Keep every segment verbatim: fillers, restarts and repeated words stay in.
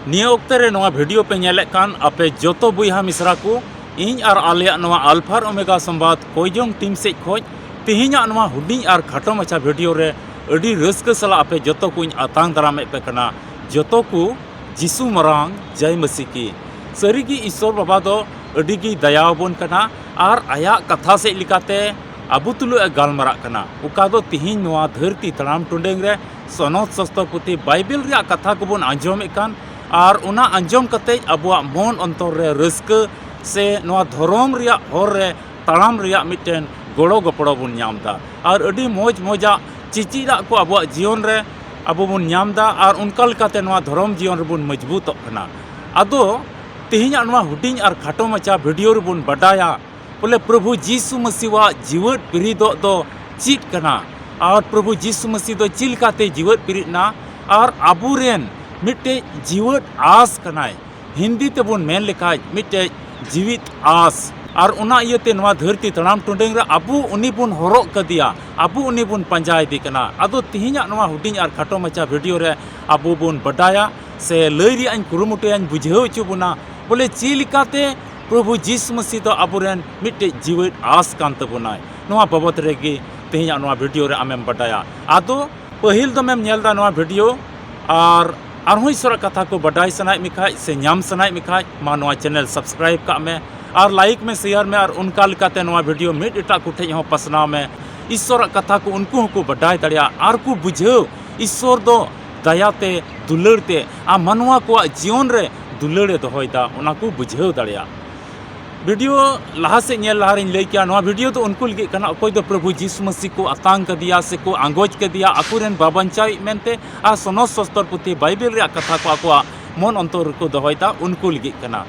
ᱱᱤᱭᱟᱹ ᱚᱠᱛᱮ ᱨᱮ ᱱᱚᱣᱟ video ᱯᱮ ᱧᱮᱞᱮᱫ ᱠᱟᱱ ᱟᱯᱮ ᱡᱚᱛᱚ ᱵᱚᱭᱦᱟ ᱢᱤᱥᱨᱟ ᱠᱚ, ᱤᱧ ᱟᱨ ᱟᱞᱮᱭᱟᱜ ᱱᱚᱣᱟ Alpha Omega ᱥᱚᱢᱵᱟᱫ ᱠᱚᱭᱡᱚᱝ team ᱥᱮᱫ ᱠᱷᱚᱱ ᱛᱮᱦᱮᱧᱟᱜ ᱱᱚᱣᱟ ᱦᱩᱰᱤᱧ ᱟᱨ ᱠᱷᱟᱴᱚ ᱢᱟᱪᱷᱟ video ᱨᱮ ᱟᱹᱰᱤ ᱨᱟᱹᱥᱠᱟᱹ ᱥᱟᱞᱟᱜ ᱟᱯᱮ ᱡᱚᱛᱚ ᱠᱚᱧ ᱟᱛᱟᱝ ᱫᱟᱨᱟᱢᱮᱫ ᱯᱮ ᱠᱟᱱᱟ᱾ ᱡᱚᱛᱚ ᱠᱚ ᱡᱤᱥᱩ ᱢᱟᱨᱟᱝ ᱡᱟᱭ ᱢᱟᱹᱥᱤ ᱠᱤ᱾ ᱥᱟᱹᱨᱤᱜᱮ ᱤᱥᱥᱚᱨ ᱵᱟᱵᱟ ᱫᱚ ᱟᱹᱰᱤ ᱜᱮᱭ ᱫᱟᱭᱟ ᱟᱵᱚᱱ ᱠᱟᱱᱟ ᱟᱨ ᱟᱭᱟᱜ ᱠᱟᱛᱷᱟ ᱥᱮᱫ ᱞᱮᱠᱟᱛᱮ ᱟᱵᱚ ᱛᱩᱞᱩᱡ ᱮ ᱜᱟᱞᱢᱟᱨᱟᱜ ᱠᱟᱱᱟ, ᱚᱠᱟ ᱫᱚ ᱛᱮᱦᱮᱧ ᱱᱚᱣᱟ ᱫᱷᱟᱹᱨᱛᱤ ᱛᱟᱲᱟᱢ ᱴᱩᱰᱟᱹᱝ ᱨᱮ ᱥᱚᱱᱚᱛ ᱥᱚᱥᱛᱚᱨ ᱯᱩᱛᱷᱤ ᱵᱟᱭᱵᱮᱞ ᱨᱮᱭᱟᱜ ᱠᱟᱛᱷᱟ ᱠᱚᱵᱚᱱ ᱟᱸᱡᱚᱢᱮᱫ ᱠᱟᱱ ᱟᱨ ᱚᱱᱟ ᱟᱸᱡᱚᱢ ᱠᱟᱛᱮ ᱟᱵᱚᱣᱟᱜ ᱢᱚᱱ ᱚᱱᱛᱚᱨ ᱨᱮ ᱨᱟᱹᱥᱠᱟᱹ ᱥᱮ ᱱᱚᱣᱟ ᱫᱷᱚᱨᱚᱢ ᱨᱮᱭᱟᱜ ᱦᱚᱨ ᱨᱮ ᱛᱟᱲᱟᱢ ᱨᱮᱭᱟᱜ ᱢᱤᱫᱴᱮᱱ ᱜᱚᱲᱚ ᱜᱚᱯᱚᱲᱚ ᱵᱚᱱ ᱧᱟᱢ ᱮᱫᱟ᱾ ᱟᱨ ᱟᱹᱰᱤ ᱢᱚᱡᱽ ᱢᱚᱡᱟᱜ ᱪᱤᱪᱤᱫᱟᱜ ᱠᱚ ᱟᱵᱚᱣᱟᱜ ᱡᱤᱭᱚᱱ ᱨᱮ ᱟᱵᱚ ᱵᱚᱱ ᱧᱟᱢ ᱮᱫᱟ ᱟᱨ ᱚᱱᱠᱟ ᱞᱮᱠᱟᱛᱮ ᱱᱚᱣᱟ ᱫᱷᱚᱨᱚᱢ ᱡᱤᱭᱚᱱ ᱨᱮᱵᱚᱱ ᱢᱚᱡᱽᱵᱩᱛᱚᱜ ᱠᱟᱱᱟ᱾ ᱟᱫᱚ ᱛᱮᱦᱮᱧᱟᱜ ᱱᱚᱣᱟ ᱦᱩᱰᱤᱧ ᱟᱨ ᱠᱷᱟᱴᱚ ᱢᱟᱪᱷᱟ video ᱨᱮᱵᱚᱱ ᱵᱟᱰᱟᱭᱟ ᱵᱚᱞᱮ ᱯᱨᱚᱵᱷᱩ ᱡᱤᱥᱩ ᱢᱟᱹᱥᱤᱣᱟᱜ ᱡᱤᱣᱮᱫ ᱯᱤᱨᱤᱫᱚᱜ ᱫᱚ ᱪᱮᱫ ᱠᱟᱱᱟ ᱟᱨ ᱯᱨᱚᱵᱷᱩ ᱡᱤᱥᱩ ᱢᱟᱹᱥᱤ ᱫᱚ ᱪᱮᱫ ᱞᱮᱠᱟᱛᱮ ᱡᱤᱣᱮᱫ ᱯᱤᱨᱤᱫ ᱮᱱᱟ ᱟᱨ ᱟᱵᱚᱨᱮᱱ ᱢᱤᱫᱴᱮᱡ ᱡᱤᱣᱮᱫ ᱟᱸᱥ ᱠᱟᱱᱟᱭ᱾ ᱦᱤᱱᱫᱤ ᱛᱮᱵᱚᱱ ᱢᱮᱱ ᱞᱮᱠᱷᱟᱡ ᱢᱤᱫᱴᱮᱡ ᱡᱤᱣᱤᱫ ᱟᱸᱥ᱾ ᱟᱨ ᱚᱱᱟ ᱤᱭᱟᱹᱛᱮ ᱱᱚᱣᱟ ᱫᱷᱟᱹᱨᱛᱤ ᱛᱟᱲᱟᱢ ᱴᱩᱰᱟᱹᱝ ᱨᱮ ᱟᱵᱚ ᱩᱱᱤ ᱵᱚᱱ ᱦᱚᱨᱚᱜ ᱠᱟᱫᱮᱭᱟ, ᱟᱵᱚ ᱩᱱᱤ ᱵᱚᱱ ᱯᱟᱸᱡᱟ ᱤᱫᱤ ᱠᱟᱱᱟ᱾ ᱟᱫᱚ ᱛᱮᱦᱮᱧᱟᱜ ᱱᱚᱣᱟ ᱦᱩᱰᱤᱧ ᱟᱨ ᱠᱷᱟᱴᱚ ᱢᱟᱪᱷᱟ video ᱨᱮ ᱟᱵᱚ ᱵᱚᱱ ᱵᱟᱰᱟᱭᱟ ᱥᱮ ᱞᱟᱹᱭ ᱨᱮᱭᱟᱜ ᱤᱧ ᱠᱩᱨᱩᱢᱩᱴᱩᱭᱟᱧ ᱵᱩᱡᱷᱟᱹᱣ ᱦᱚᱪᱚ ᱵᱚᱱᱟ ᱵᱚᱞᱮ ᱪᱮᱫ ᱞᱮᱠᱟᱛᱮ ᱯᱨᱚᱵᱷᱩ ᱡᱤᱥᱩ ᱢᱟᱹᱥᱤ ᱫᱚ ᱟᱵᱚᱨᱮᱱ ᱢᱤᱫᱴᱮᱡ ᱡᱤᱣᱮᱫ ᱟᱸᱥ ᱠᱟᱱ ᱛᱟᱵᱚᱱᱟᱭ᱾ ᱱᱚᱣᱟ ᱵᱟᱵᱚᱛ ᱨᱮᱜᱮ ᱛᱮᱦᱮᱧᱟᱜ ᱱᱚᱣᱟ video ᱨᱮ ᱟᱢᱮᱢ ᱵᱟᱰᱟᱭᱟ᱾ ᱟᱫᱚ ᱯᱟᱹᱦᱤᱞ ᱫᱚᱢᱮᱢ ᱧᱮᱞ ᱮᱫᱟ ᱱᱚᱣᱟ video ᱟᱨ ᱟᱨᱦᱚᱸ ᱤᱥᱚᱨᱟᱜ ᱠᱟᱛᱷᱟ ᱠᱚ ᱵᱟᱰᱟᱭ ᱥᱟᱱᱟᱭᱮᱫ ᱢᱮ ᱠᱷᱟᱡ ᱥᱮ ᱧᱟᱢ ᱥᱟᱱᱟᱭᱮᱫ ᱢᱮ ᱠᱷᱟᱡ ᱢᱟ ᱱᱚᱣᱟ channel subscribe ᱠᱟᱜ ᱢᱮ ᱟᱨ like ᱢᱮ, share ᱢᱮ ᱟᱨ ᱚᱱᱠᱟ ᱞᱮᱠᱟᱛᱮ ᱱᱚᱣᱟ video ᱢᱤᱫ ᱮᱴᱟᱜ ᱠᱚ ᱴᱷᱮᱡ ᱦᱚᱸ ᱯᱟᱥᱱᱟᱣ ᱢᱮ᱾ ᱤᱥᱚᱨᱟᱜ ᱠᱟᱛᱷᱟ ᱠᱚ ᱩᱱᱠᱩ ᱦᱚᱸᱠᱚ ᱵᱟᱰᱟᱭ ᱫᱟᱲᱮᱭᱟᱜᱼᱟ ᱟᱨ ᱠᱚ ᱵᱩᱡᱷᱟᱹᱣ ᱤᱥᱚᱨ ᱫᱚ ᱫᱟᱭᱟᱛᱮ ᱫᱩᱞᱟᱹᱲ ᱛᱮ ᱟᱨ ᱢᱟᱱᱣᱟ ᱠᱚᱣᱟᱜ ᱡᱤᱭᱚᱱ ᱨᱮ ᱫᱩᱞᱟᱹᱲ ᱮ ᱫᱚᱦᱚᱭᱮᱫᱟ, ᱚᱱᱟ ᱠᱚ ᱵᱩᱡᱷᱟᱹᱣ ᱫᱟᱲᱮᱭᱟᱜᱼᱟ᱾ video ᱞᱟᱦᱟ ᱥᱮᱫ ᱧᱮᱞ ᱞᱟᱦᱟ ᱨᱤᱧ ᱞᱟᱹᱭ ᱠᱮᱭᱟ, ᱱᱚᱣᱟ video ᱫᱚ ᱩᱱᱠᱩ ᱞᱟᱹᱜᱤᱫ ᱠᱟᱱᱟ ᱚᱠᱚᱭ ᱫᱚ ᱯᱨᱚᱵᱷᱩ ᱡᱤᱥᱩ ᱢᱟᱹᱥᱤ ᱠᱚ ᱟᱛᱟᱝ ᱠᱟᱫᱮᱭᱟ ᱥᱮ ᱠᱚ ᱟᱸᱜᱚᱪ ᱠᱟᱫᱮᱭᱟ ᱟᱠᱚᱨᱮᱱ ᱵᱟᱵᱟᱧᱪᱟᱣᱤᱡ ᱢᱮᱱᱛᱮ ᱟᱨ ᱥᱚᱱᱚᱛ ᱥᱚᱥᱛᱚᱨ ᱯᱩᱛᱷᱤ ᱵᱟᱭᱵᱮᱞ ᱨᱮᱭᱟᱜ ᱠᱟᱛᱷᱟ ᱠᱚ ᱟᱠᱚᱣᱟᱜ ᱢᱚᱱ ᱚᱱᱛᱚᱨ ᱨᱮᱠᱚ ᱫᱚᱦᱚᱭᱮᱫᱟ, ᱩᱱᱠᱩ ᱞᱟᱹᱜᱤᱫ ᱠᱟᱱᱟ᱾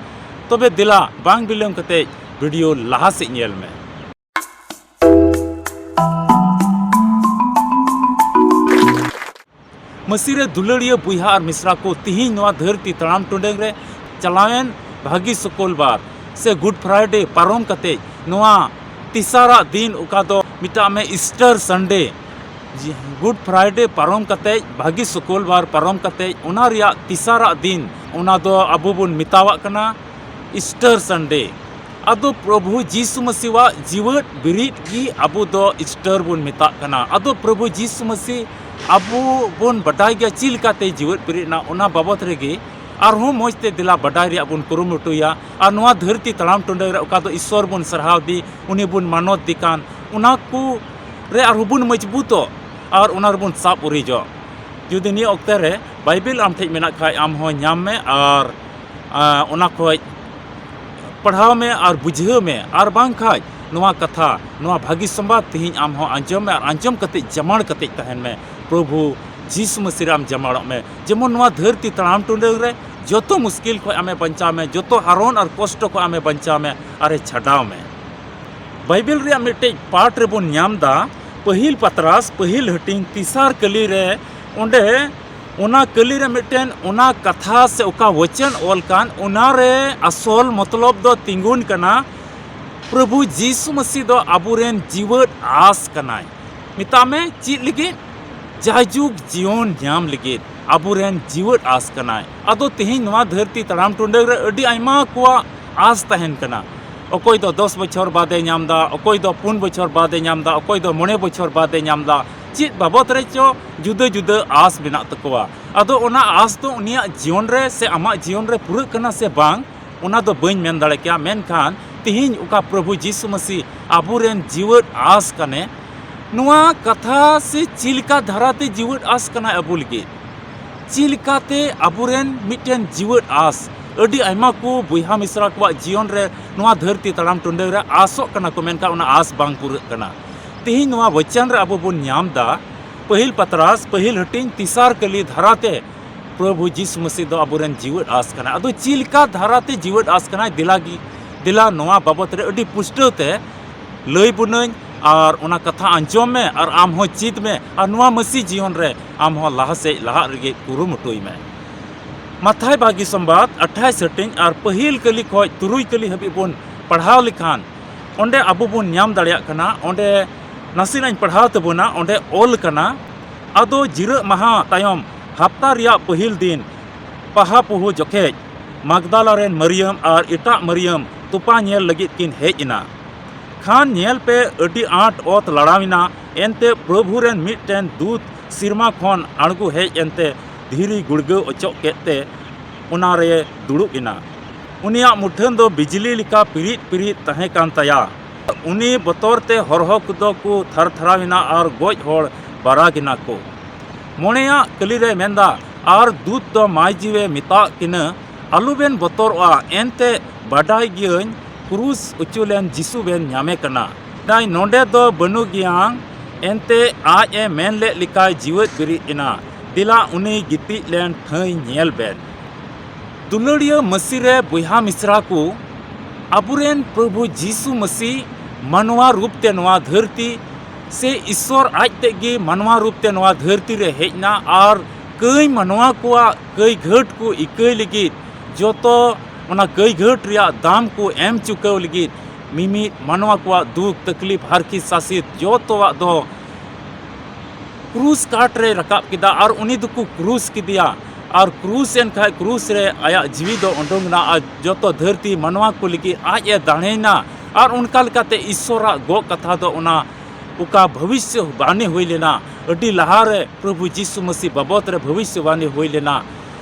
ᱛᱚᱵᱮ ᱫᱮᱞᱟ ᱵᱟᱝ ᱵᱤᱞᱚᱢ ᱠᱟᱛᱮ video ᱞᱟᱦᱟ ᱥᱮᱫ ᱧᱮᱞ ᱢᱮ᱾ ᱢᱟᱹᱥᱤ ᱨᱮ ᱫᱩᱞᱟᱹᱲᱤᱭᱟᱹ ᱵᱚᱭᱦᱟ ᱟᱨ ᱢᱤᱥᱨᱟ ᱠᱚ, ᱛᱤᱦᱤᱧ ᱱᱚᱣᱟ ᱫᱷᱟᱹᱨᱛᱤ ᱛᱟᱲᱟᱢ ᱴᱩᱰᱟᱹᱝ ᱨᱮ ᱪᱟᱞᱟᱣᱮᱱ ᱵᱷᱟᱹᱜᱤ ᱥᱩᱠᱚᱞᱵᱟᱨ ᱥᱮ Good Friday ᱯᱟᱨᱚᱢ ᱠᱟᱛᱮ ᱱᱚᱣᱟ ᱛᱮᱥᱟᱨᱟᱜ ᱫᱤᱱ, ᱚᱠᱟ ᱫᱚ ᱢᱮᱛᱟᱜ ᱢᱮ Easter Sunday, Good Friday ᱯᱟᱨᱚᱢ ᱠᱟᱛᱮ, ᱵᱷᱟᱹᱜᱤ ᱥᱩᱠᱚᱞᱵᱟᱨ ᱯᱟᱨᱚᱢ ᱠᱟᱛᱮ, ᱚᱱᱟ ᱨᱮᱭᱟᱜ ᱛᱮᱥᱟᱨᱟᱜ ᱫᱤᱱ ᱚᱱᱟ ᱫᱚ ᱟᱵᱚ ᱵᱚᱱ ᱢᱮᱛᱟᱣᱟᱜ ᱠᱟᱱᱟ ᱤᱥᱴᱟᱨ ᱥᱟᱱᱰᱮ᱾ ᱟᱫᱚ ᱯᱨᱚᱵᱷᱩ ᱡᱤᱥᱩ ᱢᱟᱹᱥᱤᱣᱟᱜ ᱡᱤᱣᱮᱫ ᱵᱤᱨᱤᱫ ᱜᱮ ᱟᱵᱚ ᱫᱚ ᱤᱥᱴᱟᱨ ᱵᱚᱱ ᱢᱮᱛᱟᱜ ᱠᱟᱱᱟ᱾ ᱟᱫᱚ ᱯᱨᱚᱵᱷᱩ ᱡᱤᱥᱩ ᱢᱟᱹᱥᱤ ᱟᱵᱚ ᱵᱚᱱ ᱵᱟᱰᱟᱭ ᱜᱮᱭᱟ ᱪᱮᱫ ᱞᱮᱠᱟᱛᱮ ᱡᱤᱣᱮᱫ ᱵᱤᱨᱤᱫ ᱮᱱᱟ, ᱚᱱᱟ ᱵᱟᱵᱚᱛ ᱨᱮᱜᱮ ᱟᱨᱦᱚᱸ ᱢᱚᱡᱽ ᱛᱮ ᱫᱮᱞᱟ ᱵᱟᱰᱟᱭ ᱨᱮᱭᱟᱜ ᱵᱚᱱ ᱠᱩᱨᱩᱢᱩᱴᱩᱭᱟ᱾ ᱟᱨ ᱱᱚᱣᱟ ᱫᱷᱟᱹᱨᱛᱤ ᱛᱟᱲᱟᱢ ᱴᱩᱰᱟᱹᱝ ᱨᱮ ᱚᱠᱟ ᱫᱚ ᱤᱥᱥᱚᱨ ᱵᱚᱱ ᱥᱟᱨᱦᱟᱣ ᱫᱮ, ᱩᱱᱤ ᱵᱚᱱ ᱢᱟᱱᱚᱛ ᱫᱮ ᱠᱟᱱ, ᱚᱱᱟ ᱠᱚ ᱨᱮ ᱟᱨᱦᱚᱸ ᱵᱚᱱ ᱢᱚᱡᱽᱵᱩᱛᱚᱜ ᱟᱨ ᱚᱱᱟ ᱨᱮᱵᱚᱱ ᱥᱟᱵ ᱩᱨᱤᱡᱚᱜ᱾ ᱡᱩᱫᱤ ᱱᱤᱭᱟᱹ ᱚᱠᱛᱮ ᱨᱮ ᱵᱟᱭᱵᱮᱞ ᱟᱢ ᱴᱷᱮᱡ ᱢᱮᱱᱟᱜ ᱠᱷᱟᱡ, ᱟᱢ ᱦᱚᱸ ᱧᱟᱢ ᱢᱮ ᱟᱨ, ᱟ, ᱚᱱᱟ ᱠᱷᱚᱡ ᱯᱟᱲᱦᱟᱣ ᱢᱮ ᱟᱨ ᱵᱩᱡᱷᱟᱹᱣ ᱢᱮ᱾ ᱟᱨ ᱵᱟᱝᱠᱷᱟᱡ ᱱᱚᱣᱟ ᱠᱟᱛᱷᱟ, ᱱᱚᱣᱟ ᱵᱷᱟᱹᱜᱤ ᱥᱚᱢᱵᱟᱫ ᱛᱮᱦᱮᱧ ᱟᱢ ᱦᱚᱸ ᱟᱸᱡᱚᱢ ᱢᱮ ᱟᱨ ᱟᱸᱡᱚᱢ ᱠᱟᱛᱮ ᱡᱟᱢᱟᱲ ᱠᱟᱛᱮ ᱛᱟᱦᱮᱱ ᱢᱮ᱾ ᱯᱨᱚᱵᱷᱩ ᱡᱤᱥᱩ ᱢᱟᱹᱥᱤ ᱨᱮ ᱟᱢ ᱡᱟᱢᱟᱲᱚᱜ ᱢᱮ, ᱡᱮᱢᱚᱱ ᱱᱚᱣᱟ ᱫᱷᱟᱹᱨᱛᱤ ᱛᱟᱲᱟᱢ ᱴᱩᱰᱟᱹᱝ ᱨᱮ ᱡᱚᱛᱚ ᱢᱩᱥᱠᱤᱞ ᱠᱷᱚᱡ ᱟᱢᱮ ᱵᱟᱧᱪᱟᱣ ᱢᱮ, ᱡᱚᱛᱚ ᱦᱟᱨᱚᱱ ᱟᱨ ᱠᱚᱥᱴᱚ ᱠᱷᱚᱡ ᱟᱢᱮ ᱵᱟᱧᱪᱟᱣ ᱢᱮ ᱟᱨᱮ ᱪᱷᱟᱰᱟᱣ ᱢᱮ᱾ ᱵᱟᱭᱵᱮᱞ ᱨᱮᱭᱟᱜ ᱢᱤᱫᱴᱮᱡ ᱯᱟᱴ ᱨᱮᱵᱚᱱ ᱧᱟᱢ ᱫᱟ, ᱯᱟᱹᱦᱤᱞ ᱯᱟᱛᱨᱟᱥ, ᱯᱟᱹᱦᱤᱞ ᱦᱟᱹᱴᱤᱧ, ᱛᱮᱥᱟᱨ ᱠᱟᱹᱞᱤ ᱨᱮ᱾ ᱚᱸᱰᱮ ᱚᱱᱟ ᱠᱟᱹᱞᱤ ᱨᱮ ᱢᱤᱫᱴᱮᱱ ᱚᱱᱟ ᱠᱟᱛᱷᱟ ᱥᱮ ᱚᱠᱟ ᱣᱚᱪᱚᱱ ᱚᱞ ᱠᱟᱱ, ᱚᱱᱟ ᱨᱮ ᱟᱥᱚᱞ ᱢᱚᱛᱞᱚᱵ ᱫᱚ ᱛᱤᱸᱜᱩᱱ ᱠᱟᱱᱟ, ᱯᱨᱚᱵᱷᱩ ᱡᱤᱥᱩ ᱢᱟᱹᱥᱤ ᱫᱚ ᱟᱵᱚᱨᱮᱱ ᱡᱤᱣᱮᱫ ᱟᱸᱥ ᱠᱟᱱᱟᱭ᱾ ᱢᱮᱛᱟᱜ ᱢᱮ, ᱪᱮᱫ ᱞᱟᱹᱜᱤᱫ? ᱡᱟᱭᱡᱩᱜᱽ ᱡᱤᱭᱚᱱ ᱧᱟᱢ ᱞᱟᱹᱜᱤᱫ ᱟᱵᱚᱨᱮᱱ ᱡᱤᱣᱮᱫ ᱟᱸᱥ ᱠᱟᱱᱟᱭ᱾ ᱟᱫᱚ ᱛᱮᱦᱮᱧ ᱱᱚᱣᱟ ᱫᱷᱟᱹᱨᱛᱤ ᱛᱟᱲᱟᱢ ᱴᱩᱰᱟᱹᱝ ᱨᱮ ᱟᱹᱰᱤ ᱟᱭᱢᱟ ᱠᱚᱣᱟᱜ ᱟᱸᱥ ᱛᱟᱦᱮᱱ ᱠᱟᱱᱟ᱾ ᱚᱠᱚᱭ ᱫᱚ ᱫᱚᱥ ᱵᱚᱪᱷᱚᱨ ᱵᱟᱫᱮ ᱧᱟᱢ ᱫᱟ, ᱚᱠᱚᱭ ᱫᱚ ᱯᱩᱱ ᱵᱚᱪᱷᱚᱨ ᱵᱟᱫᱮ ᱧᱟᱢ ᱫᱟ, ᱚᱠᱚᱭ ᱫᱚ ᱢᱚᱬᱮ ᱵᱚᱪᱷᱚᱨ ᱵᱟᱫᱮ ᱧᱟᱢ ᱫᱟ᱾ ᱪᱮᱫ ᱵᱟᱵᱚᱛ ᱨᱮ ᱪᱚ ᱡᱩᱫᱟᱹ ᱡᱩᱫᱟᱹ ᱟᱸᱥ ᱢᱮᱱᱟᱜ ᱛᱟᱠᱚᱣᱟ᱾ ᱟᱫᱚ ᱚᱱᱟ ᱟᱸᱥ ᱫᱚ ᱩᱱᱤᱭᱟᱜ ᱡᱤᱭᱚᱱ ᱨᱮ ᱥᱮ ᱟᱢᱟᱜ ᱡᱤᱭᱚᱱ ᱨᱮ ᱯᱩᱨᱟᱹᱜ ᱠᱟᱱᱟ ᱥᱮ ᱵᱟᱝ, ᱚᱱᱟ ᱫᱚ ᱵᱟᱹᱧ ᱢᱮᱱ ᱫᱟᱲᱮ ᱠᱮᱭᱟ᱾ ᱢᱮᱱᱠᱷᱟᱱ ᱛᱮᱦᱮᱧ ᱚᱠᱟ ᱯᱨᱚᱵᱷᱩ ᱡᱤᱥᱩ ᱢᱟᱹᱥᱤ ᱟᱵᱚᱨᱮᱱ ᱡᱤᱣᱮᱫ ᱟᱸᱥ ᱠᱟᱱᱮ, ᱱᱚᱣᱟ ᱠᱟᱛᱷᱟ ᱥᱮ ᱪᱮᱫ ᱞᱮᱠᱟ ᱫᱷᱟᱨᱟᱛᱮ ᱡᱤᱣᱮᱫ ᱟᱸᱥ ᱠᱟᱱᱟᱭ ᱟᱵᱚ ᱞᱟᱹᱜᱤᱫ, ᱪᱮᱫ ᱞᱮᱠᱟᱛᱮ ᱟᱵᱚᱨᱮᱱ ᱢᱤᱫᱴᱮᱱ ᱡᱤᱣᱮᱫ ᱟᱸᱥ᱾ ᱟᱹᱰᱤ ᱟᱭᱢᱟ ᱠᱚ ᱵᱚᱭᱦᱟ ᱢᱤᱥᱨᱟ ᱠᱚᱣᱟᱜ ᱡᱤᱭᱚᱱ ᱨᱮ ᱱᱚᱣᱟ ᱫᱷᱟᱹᱨᱛᱤ ᱛᱟᱲᱟᱢ ᱴᱩᱰᱟᱹᱝ ᱨᱮ ᱟᱸᱥᱚᱜ ᱠᱟᱱᱟ ᱠᱚ, ᱢᱮᱱᱠᱷᱟᱱ ᱚᱱᱟ ᱟᱸᱥ ᱵᱟᱝ ᱯᱩᱨᱟᱹᱜ ᱠᱟᱱᱟ᱾ ᱛᱮᱦᱮᱧ ᱱᱚᱣᱟ ᱵᱚᱪᱚᱱ ᱨᱮ ᱟᱵᱚ ᱵᱚᱱ ᱧᱟᱢ ᱫᱟ, ᱯᱟᱹᱦᱤᱞ ᱯᱟᱛᱨᱟᱥ, ᱯᱟᱹᱦᱤᱞ ᱦᱟᱹᱴᱤᱧ, ᱛᱮᱥᱟᱨ ᱠᱟᱹᱞᱤ ᱫᱷᱟᱨᱟᱛᱮ ᱯᱨᱚᱵᱷᱩ ᱡᱤᱥᱩ ᱢᱟᱹᱥᱤ ᱫᱚ ᱟᱵᱚᱨᱮᱱ ᱡᱤᱣᱮᱫ ᱟᱸᱥ ᱠᱟᱱᱟᱭ᱾ ᱟᱫᱚ ᱪᱮᱫ ᱞᱮᱠᱟ ᱫᱷᱟᱨᱟᱛᱮ ᱡᱤᱣᱮᱫ ᱟᱸᱥ ᱠᱟᱱᱟᱭ, ᱫᱮᱞᱟ ᱜᱮ, ᱫᱮᱞᱟ ᱱᱚᱣᱟ ᱵᱟᱵᱚᱛ ᱨᱮ ᱟᱹᱰᱤ ᱯᱩᱥᱴᱟᱹᱣ ᱛᱮ ᱞᱟᱹᱭ ᱵᱚᱱᱟᱹᱧ ᱟᱨ ᱚᱱᱟ ᱠᱟᱛᱷᱟ ᱟᱸᱡᱚᱢ ᱢᱮ ᱟᱨ ᱟᱢ ᱦᱚᱸ ᱪᱮᱫ ᱢᱮ ᱟᱨ ᱱᱚᱣᱟ ᱢᱟᱹᱥᱤ ᱡᱤᱭᱚᱱ ᱨᱮ ᱟᱢ ᱦᱚᱸ ᱞᱟᱦᱟ ᱥᱮᱫ ᱞᱟᱦᱟᱜ ᱞᱟᱹᱜᱤᱫ ᱠᱩᱨᱩᱢᱩᱴᱩᱭ ᱢᱮ᱾ ᱢᱟᱛᱷᱟᱭ ᱵᱷᱟᱹᱜᱤ ᱥᱚᱢᱵᱟᱫ ᱟᱴᱷᱟᱥ ᱦᱟᱹᱴᱤᱧ ᱟᱨ ᱯᱟᱹᱦᱤᱞ ᱠᱟᱹᱞᱤ ᱠᱷᱚᱡ ᱛᱩᱨᱩᱭ ᱠᱟᱹᱞᱤ ᱦᱟᱹᱵᱤᱡ ᱵᱚᱱ ᱯᱟᱲᱦᱟᱣ ᱞᱮᱠᱷᱟᱱ, ᱚᱸᱰᱮ ᱟᱵᱚ ᱵᱚᱱ ᱧᱟᱢ ᱫᱟᱲᱮᱭᱟᱜ ᱠᱟᱱᱟ᱾ ᱚᱸᱰᱮ ᱱᱟᱥᱮᱱᱟᱜ ᱤᱧ ᱯᱟᱲᱦᱟᱣ ᱛᱟᱵᱚᱱᱟ᱾ ᱚᱸᱰᱮ ᱚᱞ ᱠᱟᱱᱟ, ᱟᱫᱚ ᱡᱤᱨᱟᱹᱜ ᱢᱟᱦᱟ ᱛᱟᱭᱚᱢ ᱦᱟᱯᱛᱟ ᱨᱮᱭᱟᱜ ᱯᱟᱹᱦᱤᱞ ᱫᱤᱱ ᱯᱟᱦᱟ ᱯᱩᱦᱩ ᱡᱚᱠᱷᱮᱡ ᱢᱟᱜᱽᱫᱟᱞᱟ ᱨᱮᱱ ᱢᱟᱹᱨᱤᱭᱟᱹᱢ ᱟᱨ ᱮᱴᱟᱜ ᱢᱟᱹᱨᱤᱭᱟᱹᱢ ᱛᱚᱯᱟ ᱧᱮᱞ ᱞᱟᱹᱜᱤᱫ ᱠᱤᱱ ᱦᱮᱡ ᱮᱱᱟ᱾ ᱠᱷᱟᱱ ᱧᱮᱞ ᱯᱮ, ᱟᱹᱰᱤ ᱟᱸᱴ ᱚᱛ ᱞᱟᱲᱟᱣ ᱮᱱᱟ᱾ ᱮᱱᱛᱮ ᱯᱨᱚᱵᱷᱩ ᱨᱮᱱ ᱢᱤᱫᱴᱮᱱ ᱫᱩᱛ ᱥᱤᱨᱢᱟ ᱠᱷᱚᱱ ᱟᱬᱜᱚ ᱦᱮᱡ ᱮᱱᱛᱮ ᱫᱷᱤᱨᱤ ᱜᱩᱲᱜᱟᱹᱣ ᱚᱪᱚᱜ ᱠᱮᱫ ᱛᱮ ᱚᱱᱟ ᱨᱮ ᱫᱩᱲᱩᱵ ᱮᱱᱟ᱾ ᱩᱱᱤᱭᱟᱜ ᱢᱩᱴᱷᱟᱹᱱ ᱫᱚ ᱵᱤᱡᱽᱞᱤ ᱞᱮᱠᱟ ᱯᱤᱨᱤᱫ ᱯᱤᱨᱤᱫ ᱛᱟᱦᱮᱸ ᱠᱟᱱ ᱛᱟᱭᱟ᱾ ᱩᱱᱤ ᱵᱚᱛᱚᱨ ᱛᱮ ᱦᱚᱨᱦᱚ ᱠᱚᱫᱚ ᱠᱚ ᱛᱷᱟᱨ ᱛᱷᱟᱨᱟᱣ ᱮᱱᱟ ᱟᱨ ᱜᱚᱡ ᱦᱚᱲ ᱵᱟᱨᱟᱜ ᱮᱱᱟ ᱠᱚ᱾ ᱢᱚᱬᱮᱭᱟᱜ ᱠᱟᱹᱞᱤ ᱨᱮ ᱢᱮᱱᱫᱟ, ᱟᱨ ᱫᱩᱛ ᱫᱚ ᱢᱟᱹᱭᱡᱤᱣᱮ ᱢᱮᱛᱟᱜ ᱠᱤᱱᱟᱹ, ᱟᱞᱚᱵᱮᱱ ᱵᱚᱛᱚᱨᱚᱜᱼᱟ, ᱮᱱᱛᱮ ᱵᱟᱰᱟᱭ ᱜᱤᱭᱟᱹᱧ ᱠᱨᱩᱥ ᱚᱪᱚ ᱞᱮᱱ ᱡᱤᱥᱩ ᱵᱮᱱ ᱧᱟᱢᱮ ᱠᱟᱱᱟ᱾ ᱱᱚᱰᱮ ᱫᱚ ᱵᱟᱹᱱᱩᱜ ᱜᱮᱭᱟᱝ, ᱮᱱᱛᱮ ᱟᱡ ᱮ ᱢᱮᱱ ᱞᱮᱫ ᱞᱮᱠᱟᱭ ᱡᱤᱣᱮᱫ ᱵᱮᱨᱮᱫ ᱮᱱᱟ᱾ ᱫᱮᱞᱟ ᱩᱱᱤ ᱜᱤᱛᱤᱡ ᱞᱮᱱ ᱴᱷᱟᱹᱭ ᱧᱮᱞ ᱵᱮᱱ᱾ ᱫᱩᱞᱟᱹᱲᱤᱭᱟᱹ ᱢᱟᱹᱥᱤ ᱨᱮ ᱵᱚᱭᱦᱟ ᱢᱤᱥᱨᱟ ᱠᱚ, ᱟᱵᱚᱨᱮᱱ ᱯᱨᱚᱵᱷᱩ ᱡᱤᱥᱩ ᱢᱟᱹᱥᱤ ᱢᱟᱱᱣᱟ ᱨᱩᱯ ᱛᱮ ᱱᱚᱣᱟ ᱫᱷᱟᱹᱨᱛᱤ ᱥᱮ ᱤᱥᱥᱚᱨ ᱟᱡ ᱛᱮᱫ ᱜᱮ ᱢᱟᱱᱣᱟ ᱨᱩᱯ ᱛᱮ ᱱᱚᱣᱟ ᱫᱷᱟᱹᱨᱛᱤ ᱨᱮ ᱦᱮᱡ ᱮᱱᱟ ᱟᱨ ᱠᱟᱹᱭ ᱢᱟᱱᱣᱟ ᱠᱚᱣᱟᱜ ᱠᱟᱹᱭ ᱜᱷᱟᱹᱴ ᱠᱚ ᱤᱠᱟᱹᱭ ᱞᱟᱹᱜᱤᱫ, ᱡᱚᱛᱚ ᱚᱱᱟ ᱠᱟᱹᱭ ᱜᱷᱟᱹᱴ ᱨᱮᱭᱟᱜ ᱫᱟᱢ ᱠᱚ ᱮᱢ ᱪᱩᱠᱟᱹᱣ ᱞᱟᱹᱜᱤᱫ ᱢᱤᱢᱤᱫ ᱢᱟᱱᱣᱟ ᱠᱚᱣᱟᱜ ᱫᱩᱠ ᱛᱟᱠᱞᱤᱯ ᱦᱟᱨᱠᱤ ᱥᱟᱥᱮᱛ ᱡᱚᱛᱚᱣᱟᱜ ᱫᱚ ᱠᱨᱩᱥ ᱠᱟᱴ ᱨᱮ ᱨᱟᱠᱟᱵ ᱠᱮᱫᱟ ᱟᱨ ᱩᱱᱤ ᱫᱚᱠᱚ ᱠᱨᱩᱥ ᱠᱮᱫᱮᱭᱟ᱾ ᱟᱨ ᱠᱨᱩᱥ ᱮᱱ ᱠᱷᱟᱡ ᱠᱨᱩᱥ ᱨᱮ ᱟᱭᱟᱜ ᱡᱤᱣᱤ ᱫᱚ ᱩᱰᱩᱝ ᱮᱱᱟ ᱟᱨ ᱡᱚᱛᱚ ᱫᱷᱟᱹᱨᱛᱤ ᱢᱟᱱᱣᱟ ᱠᱚ ᱞᱟᱹᱜᱤᱫ ᱟᱡ ᱮ ᱫᱟᱲᱮᱭᱮᱱᱟ᱾ ᱟᱨ ᱚᱱᱠᱟ ᱞᱮᱠᱟᱛᱮ ᱤᱥᱥᱚᱨᱟᱜ ᱜᱚᱜ ᱠᱟᱛᱷᱟ ᱫᱚ ᱚᱱᱟ ᱚᱠᱟ ᱵᱷᱚᱵᱤᱥᱥᱚ ᱵᱟᱱᱤ ᱦᱩᱭ ᱞᱮᱱᱟ, ᱟᱹᱰᱤ ᱞᱟᱦᱟᱨᱮ ᱯᱨᱚᱵᱷᱩ ᱡᱤᱥᱩ ᱢᱟᱹᱥᱤ ᱵᱟᱵᱚᱫ ᱨᱮ ᱵᱷᱚᱵᱤᱥᱥᱚ ᱵᱟᱱᱤ ᱦᱩᱭ ᱞᱮᱱᱟ,